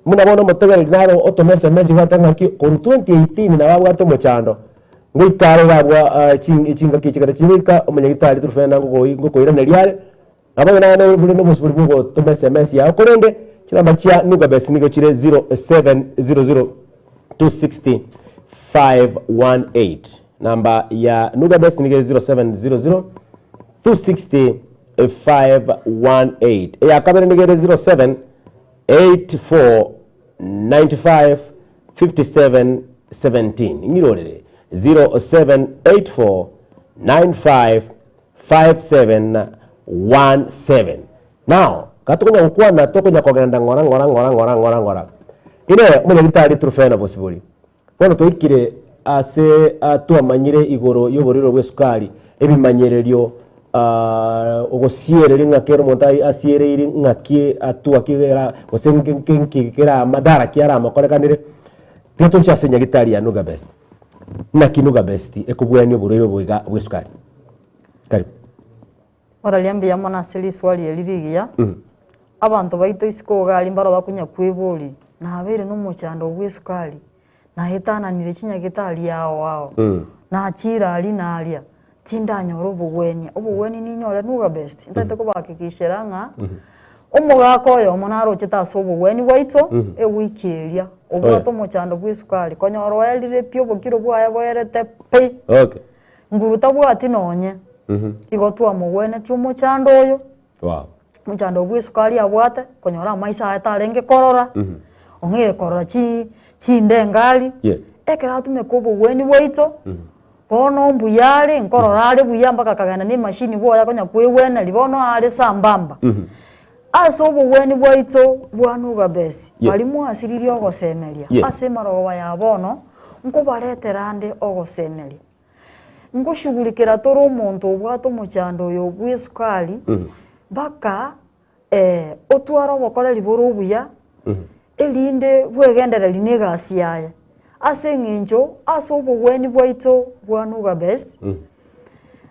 buna bono omotegereri naro otome sms iga atebe ng'aki korwa 2018 nabo abwate omochando, Ngoika are iga abwo chingaki echi kare chigoika, omonyagitari Trufena ngokoiraneria are, nabo onye naye bore nobosibore bw'ogotoma sms yao, korende chinamba chia Nuga Best nigo chire 0700 260 518. Namba ya Nuga Best nigo ere 0700 260 518. Eya kabere nigo ere 07 84 95 57 17 Ing'irorere 07 84 95 5717. Now, gatokonya gokwana tokonya kogenda ng'ora ng'ora ng'ora ng'ora ng'ora ng'ora. Inee, omonyagitari Trufena Bosibori, bono twaikire ase twamanyire igoro y'oborwaire bw'esukari, ebimanyererio ogosiereria ng'a kera omonto asiereiri ng'aki atua ki era gose nki kera madhara ki aramokorekanere, tiga toche ase nyagitari ya Nuga Best. Naki Nuga Best ekobwania oborwaire obo iga bw'esukari? Karibu. Oraria mbuya mono ase riswali eri rigiya, abanto baito isiko iga aria mbaro bakonya kweboria, nabeire nomochando bw'esukari, naetananire chinyagitari ao ao, nachire aria na aria, tindanyora obogwenia, obogwenia ninyore nuga best, ntagete kobahakikishera ng'a omogaka oyomo narochete ase obogweni bwaito, ewiki eria, obwate omochando bw'esukari, konyora oerire pi obokiro bwaye boerete pi. Okay. Nguru tabwati nonye. Igo twamogwenetie omochando oyo, Wow. omochando bw'esukari abwate, konyora amaiso aye tarenge korora, ong'eire korora chi chindengari, Yes. ekero atumeka obogweni bwaito, bono mbuya are, nkorora are buya mpaka akagenda na emashini bwoye akonya koegweneria, bono are sambamba. Ase obogweni bwaito bwa Nugabesi, Yes. baria mwasiririe ogosemeria Yes. ase emarogoba ya bono, nkobaretera ande ogosemeria. Ngoshughulikera tore omonto obwate omochando oyo bw'esukari, mpaka otware obokoreri bore obuya, erinde bwegendereri na egasi yaye. Ase eng'encho ase obogweni bwaito bwa Nugabest,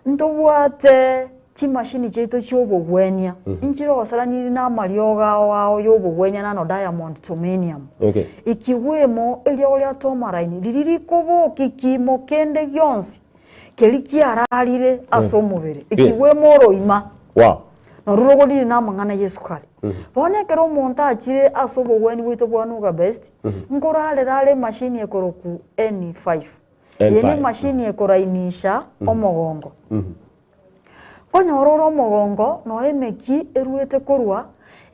ntobwate chimashini chiaito chia obogwenia, inchire ogosaraniri na amariogo ao ao ya obogwenia nano diamond tomanium. Okay. Ikiwemo eriogo ria tomarine riria rikobokia kimo kende gionsi keria kiararire ase omobere, ikiwemo oroima. Wow. Nororo rogorire na amang'ana y'esukari. Bono ekero omonto achire ase obogweni bwaito bwa Nuga Best, nkorarera are emashini ekorokwa N5. Eye N5. ne emashini ekorainisha omogongo. Konyora ore omogongo noe emeki eruete korwa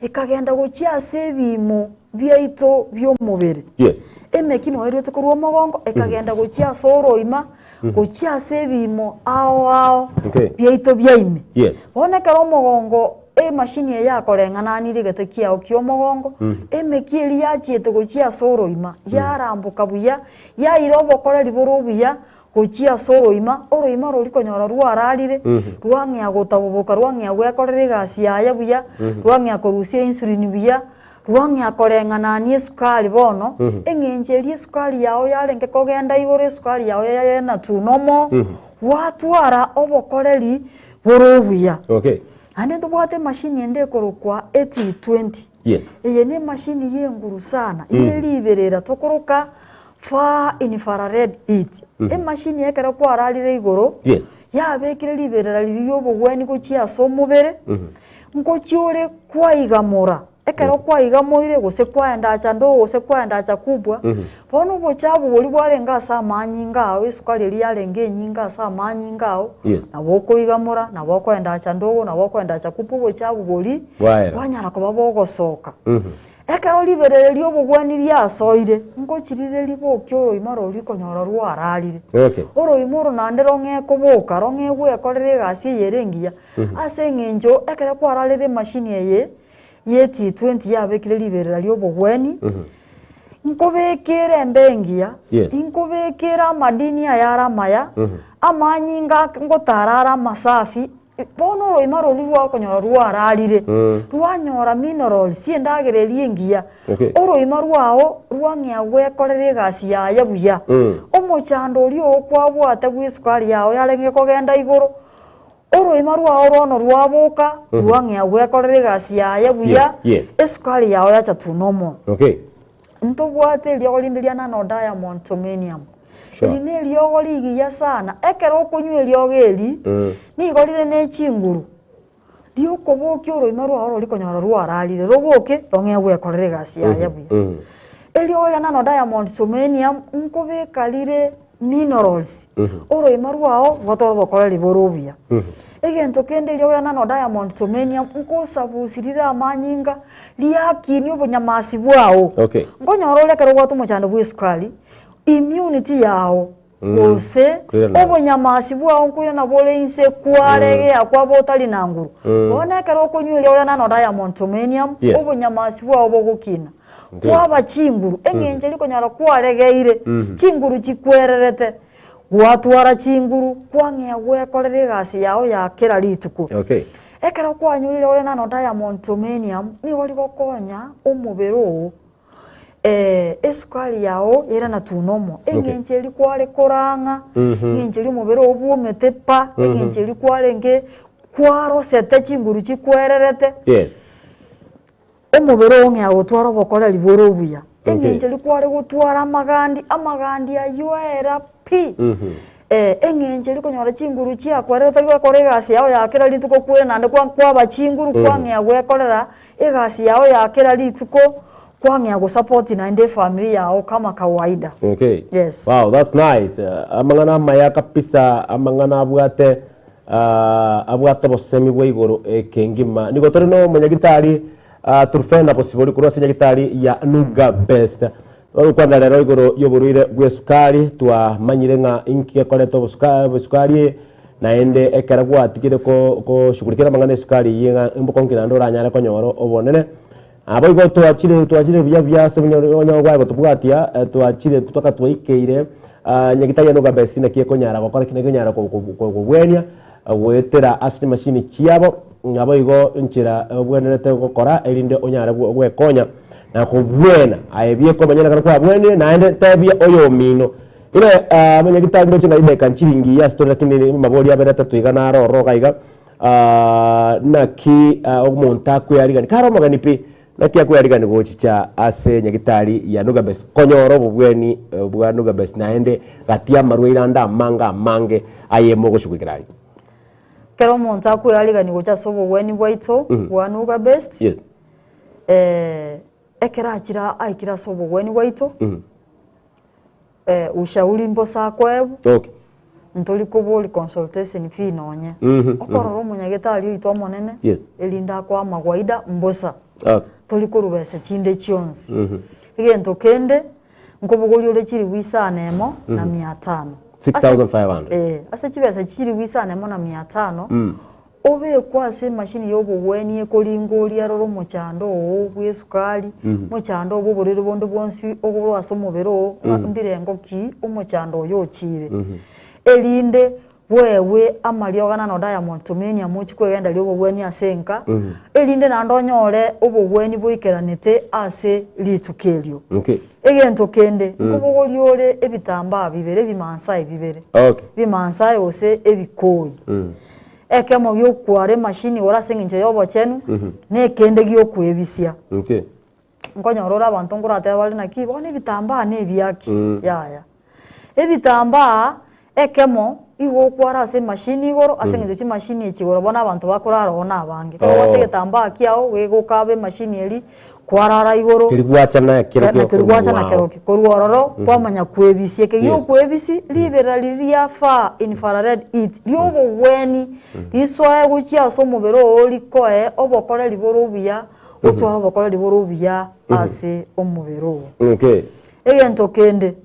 ekagenda gochia ase ebiimo biaito bi'omobere. Yes. Emeki noyo eruete korwa omogongo ekagenda gochia ase oroima, gochia ase ebiimo ao ao Okay. biaito bia ime. Yes. Bono ekero omogongo emashini eye yakoreng'ananirie egete kiao kia omogongo, emeki eria yachiete gochia ase oroima, yaramboka buya, yaira obokoreri bore obuya gochia ase oroima, oroima roria konyora rwararire, rwang'ea gotaboboka, rwang'ea gwekorera egasi yaye buya, rwang'ea korusia insulin buya, rwang'ea koreng'anania esukari bono, eng'encho eria esukari yao yarenge kogenda igoro esukari yao yaye tunomo, gwatwara obokoreri bore obuya. Okay. Naende ntobwate emashini ende ekorokwa AT20. Yes. Eye ne emashini ya enguru sana, ere riberera tokoroka far infrared heat. Emashini ekero kwararire igoro, Yes. yabekire riberera riria ri'obogweni gochia ase omobere, ngochia ore kwaigamora. Ekero kwaigamoire gose kwaendacha ndogo gose kwaendacha kubwa, bono obochafu boria bwarenge ase amanyinga ao, esukari eria yarenge enyinga ase amanyinga ao, Yes. nabo okoigamora, nabo okoendacha ndogo, nabo okoendacha kubwa obochafu boria, Bwaera. bwanyara koba bogosoka. Ekero riberera ri'obogwani riasoire, ngochirire ribokia oroima roria konyora rwararire. Okay. Oroima oro naende rong'e koboka, rong'e gwekorera egasi eye ere engiya, ase eng'encho ekero kwararire emashini eye ya T20 yabekire riberera ri'obogweni, nkobekere embe engiya, Yes. nkobekere amadini aya are amaya, amanyinga ak- ngotara are amasafi, bono oroima roria rwakonyora rwararire, rwanyora minerals, endagera eria engiya, Okay. oroima rwao rwang'ea gwekorera egasi yaye buya. Omochando oria oo kwabwate bwa esukari yao yarenge kogenda igoro, oroima rwao rono rwaboka, rwang'ea gwekorera egasi yaye buya, Yes, yes. esukari yao yacha tunomo. Okay. Ntobwate eriogo rinde ria nano diamond tomanium. Sure. Eri na eriogo rigiya sana, ekero okonywa eriogo eri, nigo rire na echinguru, riokobokia oroima rwao roria konyora rwararire, roboke rong'e gwekorera egasi yaye buya. Eriogo ria nano diamond tomanium, nkobeka rire minerals, oroima rwao gotoro bokoreri bore obuya. Egento kende eriogo ria nano diamond tomanium, nkosabusi rire amanyinga, riakinia obonyamasi bwao. Okay. Nkonyora ore ekero obwate omochando bwa esukari, immunity yao. Gose Koirana ase. obonyamasi bwao nkoirana bore inse kwaregea kwaba otari na nguru. Bono ekero okonywa eria oria nano diamond tomenium, Yes. obonyamasi bwao bogokina. Ndiyo. Kwaba chinguru, eng'encho eria okonyora kwaregeire, chinguru chikwererete, gwatwara chinguru, kwang'ea gwekorera egasi yao ya kera rituko. Okay. Ekero kwanyorire ore nano diamond tomenium, nigo rigokonya omobere oo esukari yao yairana tunomo, eng'encho eria kware korang'a, eng'encho eria omobere oo bwomete pa, eng'encho eria kwarenge kwarosete chinguru chikwererete. Yes. Omobere oo ng'ea gotwara obokoreri bore obuya, Okay. eng'encho eria kware gotwara amagandi, amagandi aywo aera pi. Eng'encho eria okonyora chinguru chiakwerire otari gokora egasi yao ya kera rituko kwere naende kwa kwaba chinguru kwang'ea gwekorera egasi yao ya kera rituko, kwang'ea gosupport naende efamiri yao kama kawaida. Okay. Yes. Wow, that's nice. Amang'ana amaya kabisa, amang'ana abwate ah, abwate obosemi bwa igoro ekengima. Nigo tore na omonyagitari ah, Truphena Bosibori korwa ase nyagitari ya Nuga Best. Togokwana rero igoro y'oborwaire bw'esukari, twamanyire ng'a inki gekoreta obosuka esukari eye, naende ekero gwatigire ko koshughulikera amang'ana esukari eyio ng'a mbokonki naende oranyare konyora obonene. Naboigo twachire twachire buya buya ase onye onye gwaye gotobwatia twachire mpaka twaikeire nyagitari eye noga best naki ekonyara gokora ki naki ekonyara ko ko kobwenia goetera ase chimashini chiabo, naboigo enchera obwenerete gokora erinde onyare gwekonya na kobwena. Aye bieka omanyene ekero kwabwenire naende tebia oyomino. Ere omonyagitari ndoche ng'a chidakika nchiringi ase tore lakini amabori abere atato iga naro ororo iga iga naki omonto akwearigani kare omogeni pi. Naki akwearigani gochicha ase nyagitari ya Nugabes konyora obobweni bwa Nugabes naende gati y'amarwaire ande amange amange aye mogoshughulikera aria? Kera omonto akwearigani gocha ase obobweni bwaito bwa Nugabest, Yes. ekero achire aikire ase obobweni bwaito, Ushauri mbosa akoebwa, Okay. ntori kobori consultation fee nonye. Okorora omonyagetari oito omonene, Yes. erinde akoe amagwaida mbosa. Okay. Tori korwa besa chinde chionsi. Egento kende, nkobogoria ore chiribu isano emo na mia tano. 6,500. Ase chibesa chiribu isano emo na mia tano, Obekwe ase emashini y'obogwenia ekoringoria arore omochando oo bw'esukari, omochando oo bw'oborwaire bonde bwonsi oborwa ase omobere oo, ng'a mbirengo ki omochando oyo ochiire. Erinde bwewe amariogo nano Diamond Tumenia mochie kwegendereria obogwenia ase enka, erinde naende onyore obogwenia boikeranete ase rituko erio. Okay. Egento kende, nkobogoria ore ebitambaa bibere, ebimansae bibere, Okay. ebimansae gose ebikoi. Ekemo gi'okwara emashini igoro ase engencho y'obochenu, na ekende gi'okwebisia. Okay. Nkonyora ore abanto nkoratebe bare naki, bono ebitambaa nebiaki? Yaya. Ebitambaa ekemo igo okwara ase emashini igoro ase engencho chimashini echi igoro bono abanto bakorara oo nabange. Ekero obwate Oh. egetambaa kiao gegokaba emashini eria, kwarara igoro, Keri gwachana kerokio na keri gwacha na korwa kerokio. Korwa ororo kwamanya kwebisia. Eke Yes. giokwebisia, riberera riria ria far infrared heat ri'obogweni risoe gochia ase omobere oo rikoe obokoreri bore obuya, otware obokoreri bore obuya ase omobere oo. Okay. Egento kende,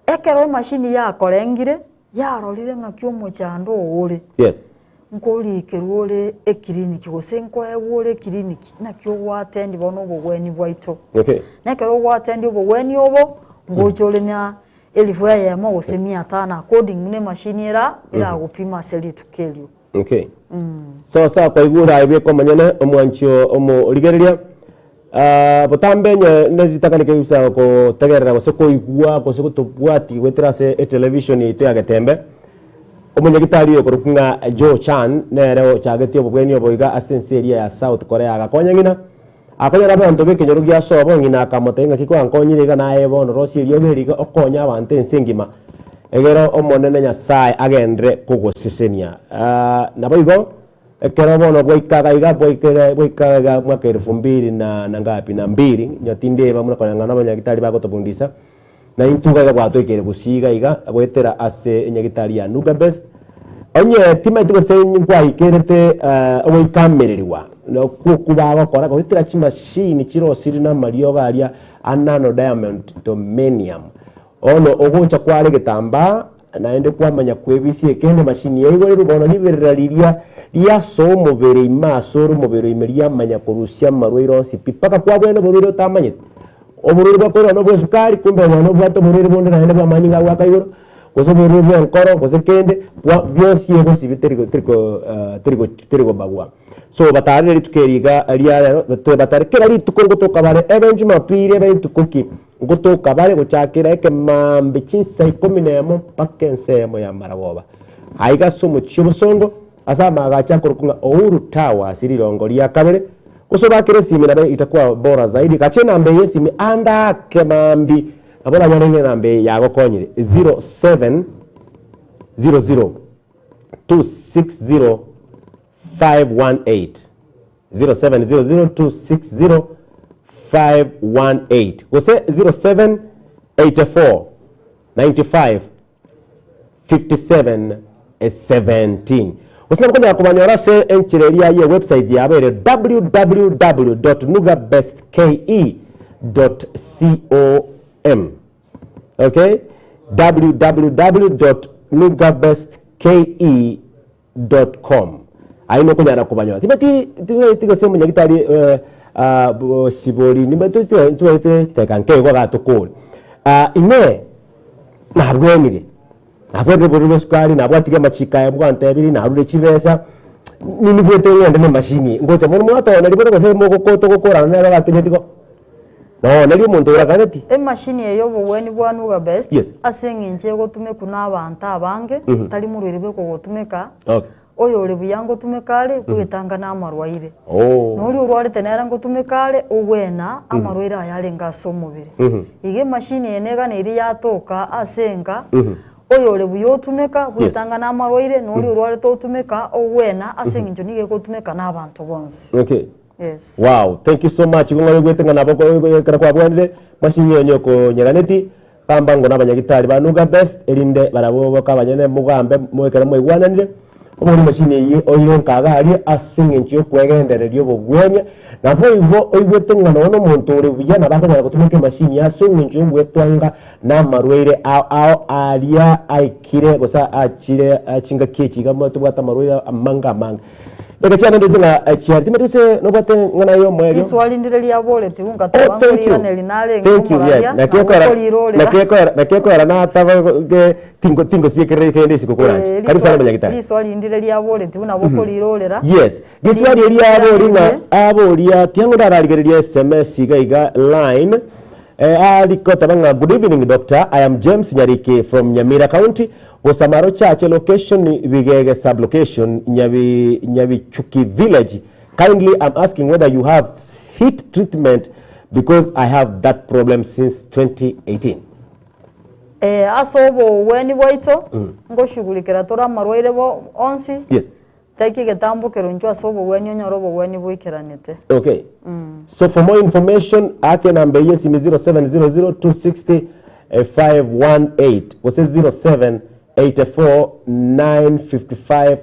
ekero emashini yakorengire, yarorire ng'aki omochando oo ore. Yes. Nkorikerwa ore ekiriniki gose nkoegwa ore ekiriniki, naki ogwatendi bono obogweni bwaito. Okay. Na ekero ogwatendi obogweni obo, ngocha ore na elifu eyemo gose mia tano according buna emashini era eragopima ase rituko erio. Okay. Sawa sawa kwaigure aye bweka omonyene omwanchi omorigereria. Ah, botambe onye neritang'ani kabisa gotegerera gose koigwa gose gotobwati goetera ase etelevision yaito ya Getembe, omonyagitari oyo okorokwa ng'a Joe Chan nere ochagetie obobweni obo iga ase ense eria ya South Korea agakonya ng'ina, akonyora abanto b'ekenyoro gia sobo ng'ina akamotebia ng'aki kwankonyire iga naye bono rosia eriogo eri iga okonye abanto ense engima egere Omonene Nyasae agenderere kogosesenia. Ah, naboigo. Ekero bono bwaikaga iga, bwaikire bwaikaga iga mwaka elfu mbili na na ngapi na mbili, inwe tindeba buna koreng'ana nabanyagitari bagotobundisa, na intwe iga iga bwatoikeire gusii iga iga goetera ase enyagitari ya Nuga Best. Onye timaeti gose nkwaikerete ogoikamererigwa nokwo okwo bagokora goetera chimashini chirosiri na amariogo aria a nano diamond dominium. Bono ogocha kware egetambaa, naende kwamanya kwebisia ekende emashini yaigorerwe, bono riberera riria riasoa omobere ime asore omobere ime riamanya korusia amarwaire onsi pi, mpaka kwabwene oborwaire otamanyete. Oborwaire bwakoirwa na obwesukari, kumbe onye nobwate oborwaire bonde naende bwa amanyinga agoaka igoro, gose oborwaire bwa enkoro, gose kende, bwa bionsi egosibi teri teri teri teri kobagwa. So batarire rituko eri iga ria rero, batare kera rituko ngotoka bare, ebe jumapili ebe rituko ki, Ngotoka bare gochakera ekemambia chinsa ikomi nemo mpaka ensa eyemo ya maragoba, aiga ase omochie obosongo, ase amaagacho akorokwa ng'a Uhuru Towers rirongo ria kabere, gose obakere esimi nabo itakuwa bora zaidi, gacha enamba eye esimi ande ake mambia nabo oranyore ng'a enamba eye yagokonyire 0700 260 518 0700 260 518 gose 0784 95 57 17 gose nabo okonyara kobanyora ase enchera eria ye website yabo ere www.nugabestke.com okay www.nugabestke Dot com. Aye nokonyara kobanyora. Tibati tibati gose omonyagitari eh, ah, bosibori nimba twaete chidakika nke igo agatokore. Ah, inee, nabwenire, nabwenire oborwaire bwa esukari, nabwatirie amachiko aya mwantebirie, narure chibesa, ninigwete ng'ende na emashini eye, ngocha mono mwatoneria bono gose mogoko togokorana nere agatenyeti igo. Noneria omonto orakaneti. Emashini eye y'obogwenia bwa Nuga Best Yes. ase eng'encho egotumekwa n'abanto abange, tari morwaire bweka ogotumeka, Okay. oyore buya ngotumeka are, bwetanga namarwaire. Oh. Na oria orwarete nere ngotumeka are, ogwena amarwaire aya arenge ase omobere. Iga emashini eye neganeiri yatoka ase enka, oyore buya otumeka, bwetanga namarwaire, na oria orwarete otumeka, ogwena ase eng'encho nigo egotumeka n'abanto bonsi. Okay. Yes. Wow, thank you so much. Igo ng'oigwete ng'a nabo ekero kwabwanire machine onye okonyeganeti gamba ngo nabanyagitari ba Nuga Best erinde barabwo boka abanyene mogambe mo ekero mwaigwananire obori machine eyio oire nkaga aria ase eng'encho yokwegendereria obogwenia naboigo oigwete ng'a nonya omonto ore buya nabo akonyara gotumeka emachine ase eng'encho yogwetwanga namarwaire ao ao aria aikire gose achire chingaki echi iga tobwate amarwaire amange amange. Reka chiane ndoche ng'a chiari timanyeti gose nobwate ng'ana y'omoerio. Riswali ndire riaboretigwe Oh, ngateba thank you. nkoriraneri narenge Thank you, yes. omoraria Naki nabo ekoera nkorirorera. naki ekoera naki ekoera nataba ge tingo tingosiekerera kende isiko koranche. Eh, Karibu sana riswali omonyagitari. riswali ndire riaboretigwe nabo nkorirorera. Yes. Riswali Erinde eria abori ng'a nkoriranere. aboria tiang'o ndararigereria SMS iga iga line eh, arikoteba ng'a good evening doctor, I am James Nyariki from Nyamira County. Bosamaro Church location Bigege sub location Nyabi Nyabichuki village kindly am asking whether you have heat treatment because I have that problem since 2018. Eh, ase obogweni bwaito ngoshughulikera tore amarwaire bo onsi Yes. Taki egetambokero inchwe ase obogwenia onyore obogwenia boikeranete. Okay. So for more information ake namba eye esimi 0700 260 518 gose 0784 955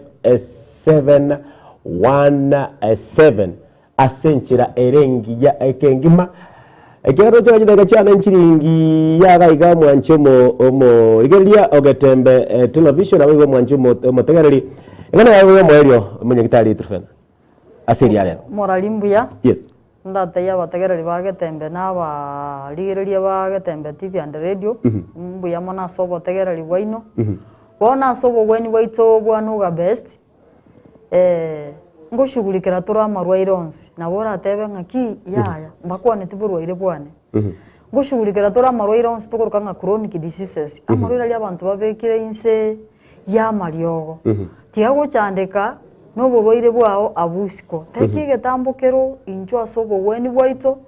717 ase enchera ere engiya ekengima ekiagera roche chidakika chiane nchiringi yaga iga omwanchi omo omorigereria ogetembe eh, television nabo iga omwanchi omo omotegereri eng'ana yago y'omoerio omonyagitari Truphena ase eria rero. Morari mbuya, Yes. ndatebie abategereri ba Getembe na abarigereria ba Getembe TV and Radio, mbuya mono ase obotegereri bwaino. Bono ase obogweni bwaito bwa Nuga Best, Ngoshughulikera tore amarwaire onsi, nabo oratebe ng'a ki, yaya, mbakwaneti borwaire bwane. Ngoshughulikera tore amarwaire onsi tokoroka ng'a chronic diseases, amarwaire aria abanto babekire inse ya amariogo. Tiga gochandeka na oborwaire bwao abwo isiko. Teki egetambo kero inchwe ase obogweni bwaito,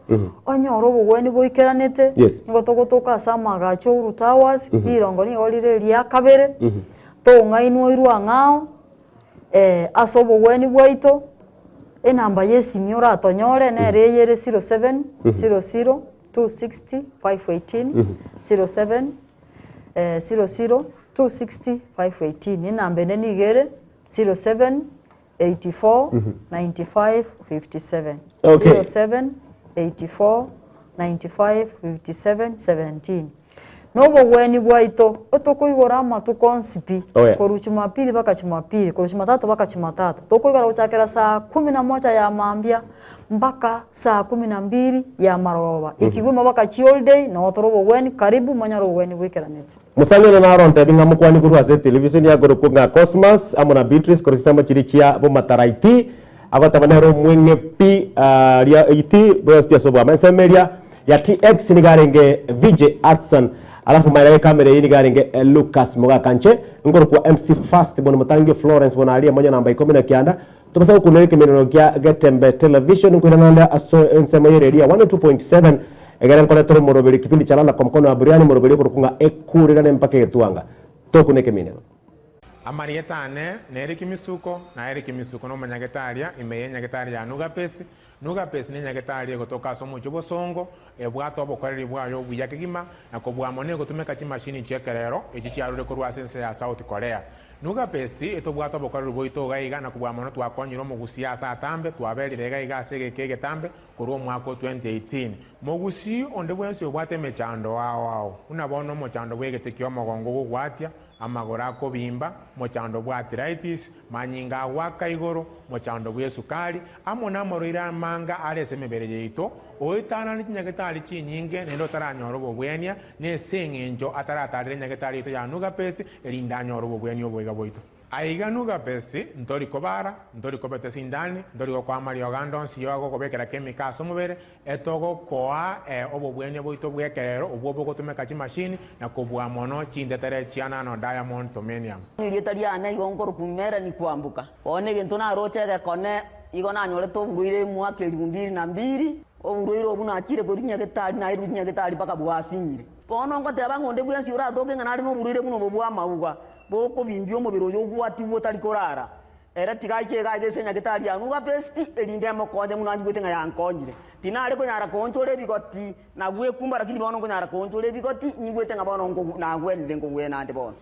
onyore obogweni boikeranete, nigo togotoka ase amagacho a Uhuru Towers, rirongo nigo rire eria kabere, tong'ainwa oirwe ang'ao. Ase obogwenia bwaito, enamba y'esimi oratonyore nere eye ere 07 00 260 518, 07 00 260 518. Enamba ende nigo ere 07 84 95 57, 07 84 95 57 17. Na obogweni bwaito, etokoigora amatuko onsi pi, Oh, yeah. korwa Jumapili mpaka Jumapili, korwa Jumatatu mpaka Jumatatu. Tokoigora gochakera saa kumi na moja ya mambia mpaka saa kumi na mbili ya marogoba. Ekigwima mpaka chiholiday, noo tore obogweni, karibu monyore obogweni bwaikeranete. Mosani one naro ontebi ng'a mokwanie korwa ase etelevisheni akorokwa ng'a Cosmas amo na Beatrice korwa chisemo chiria chia Bomataraiti, agoteba nere omweng'e pi ria iti bwensi pi ase obwama. Ensemo eria ya TX nigo arenge VJ Hudson, alafu maega y'ekamera eyio nigo arenge Lucas Mogaka. Inche nkorokwa MC First bono motangi o Florence bono aria monya namba ikomi na kianda. Tobasa gokunera ekemerero kia Getembe Television nkoirana naende ase ensemo y'eredio ya 102.7 egere nkoretera omoroberi kipindi cha Lala kwa mkono wa Buriani omoroberi okorokwa ng'a Ekurirane mpaka egetwanga. Tokuna ekeminero. Amarieta ane nere Kimisuko, na ere Kimisuko nomonyagetaria ime y'enyagetari ya Nugapesi. Nugapesi nenyagetari egotoka ase omochie o Bosongo, ebwate obokoreri bwaye obuya kegima, na kobua mono egotumeka chimashini chi'ekerero echi chiarure korwa ase ense ya South Korea. Nugapesi etobwate obokoreri bwaito iga iga na kobua mono twakonyire omogusia ase atambe, twaberire iga iga ase egeka egetambe korwa omwaka o 2018. Mogusi onde bwensi obwate emechando ao ao, buna bono omochando bw'egete ki'omogongo gogwatia, amagoro akobimba, mochando bwa arthritis, manyinga agoaka igoro, mochando bw'esukari, amo namorwaire amanga are ase emebere yaito, oetanane chinyagetari chinyinge naende otaranyora obobwenia, na ase eng'encho ataratarera enyagetari yaito ya Nugapesi, erinde anyore obobwenia oboiga bwaito. Aiga Nugapesi, ntori kobara, ntori kobeta esindani, ntori gokoa amariogo ande onsi yogokobekera chemical ase omobere, etogokoa obobwenia bwaito bw'ekerero obwo bogotumeka chimashini na kobua mono chintetere chia nano diamond tomenium. Erieta riane igo nkorokwa Melanie Kwamboka. Bono egento naroche egekone igo nanyorete oborwaire mwaka elifu mbili na mbili, oborwaire obwo nachire korwa nyagetari nairwe nyagetari mpaka bwasinyire. Bono ngoteba ng'a onde bwensi oratoke ng'a nare noborwaire buna obo bwa amauga, bokobimbia omobere oyo ogwatigwe otari korara, ere tiga aike iga aiga ase enyagetari ya Nuga Best, erinde emokonye buna anyigwete ng'a yankonyire. Tinare konyara koonchora ebigoti, nagwekumba lakini bono nkonyara koonchora ebigoti, nyigwete ng'a bono nagwenire nkogwena ande bono.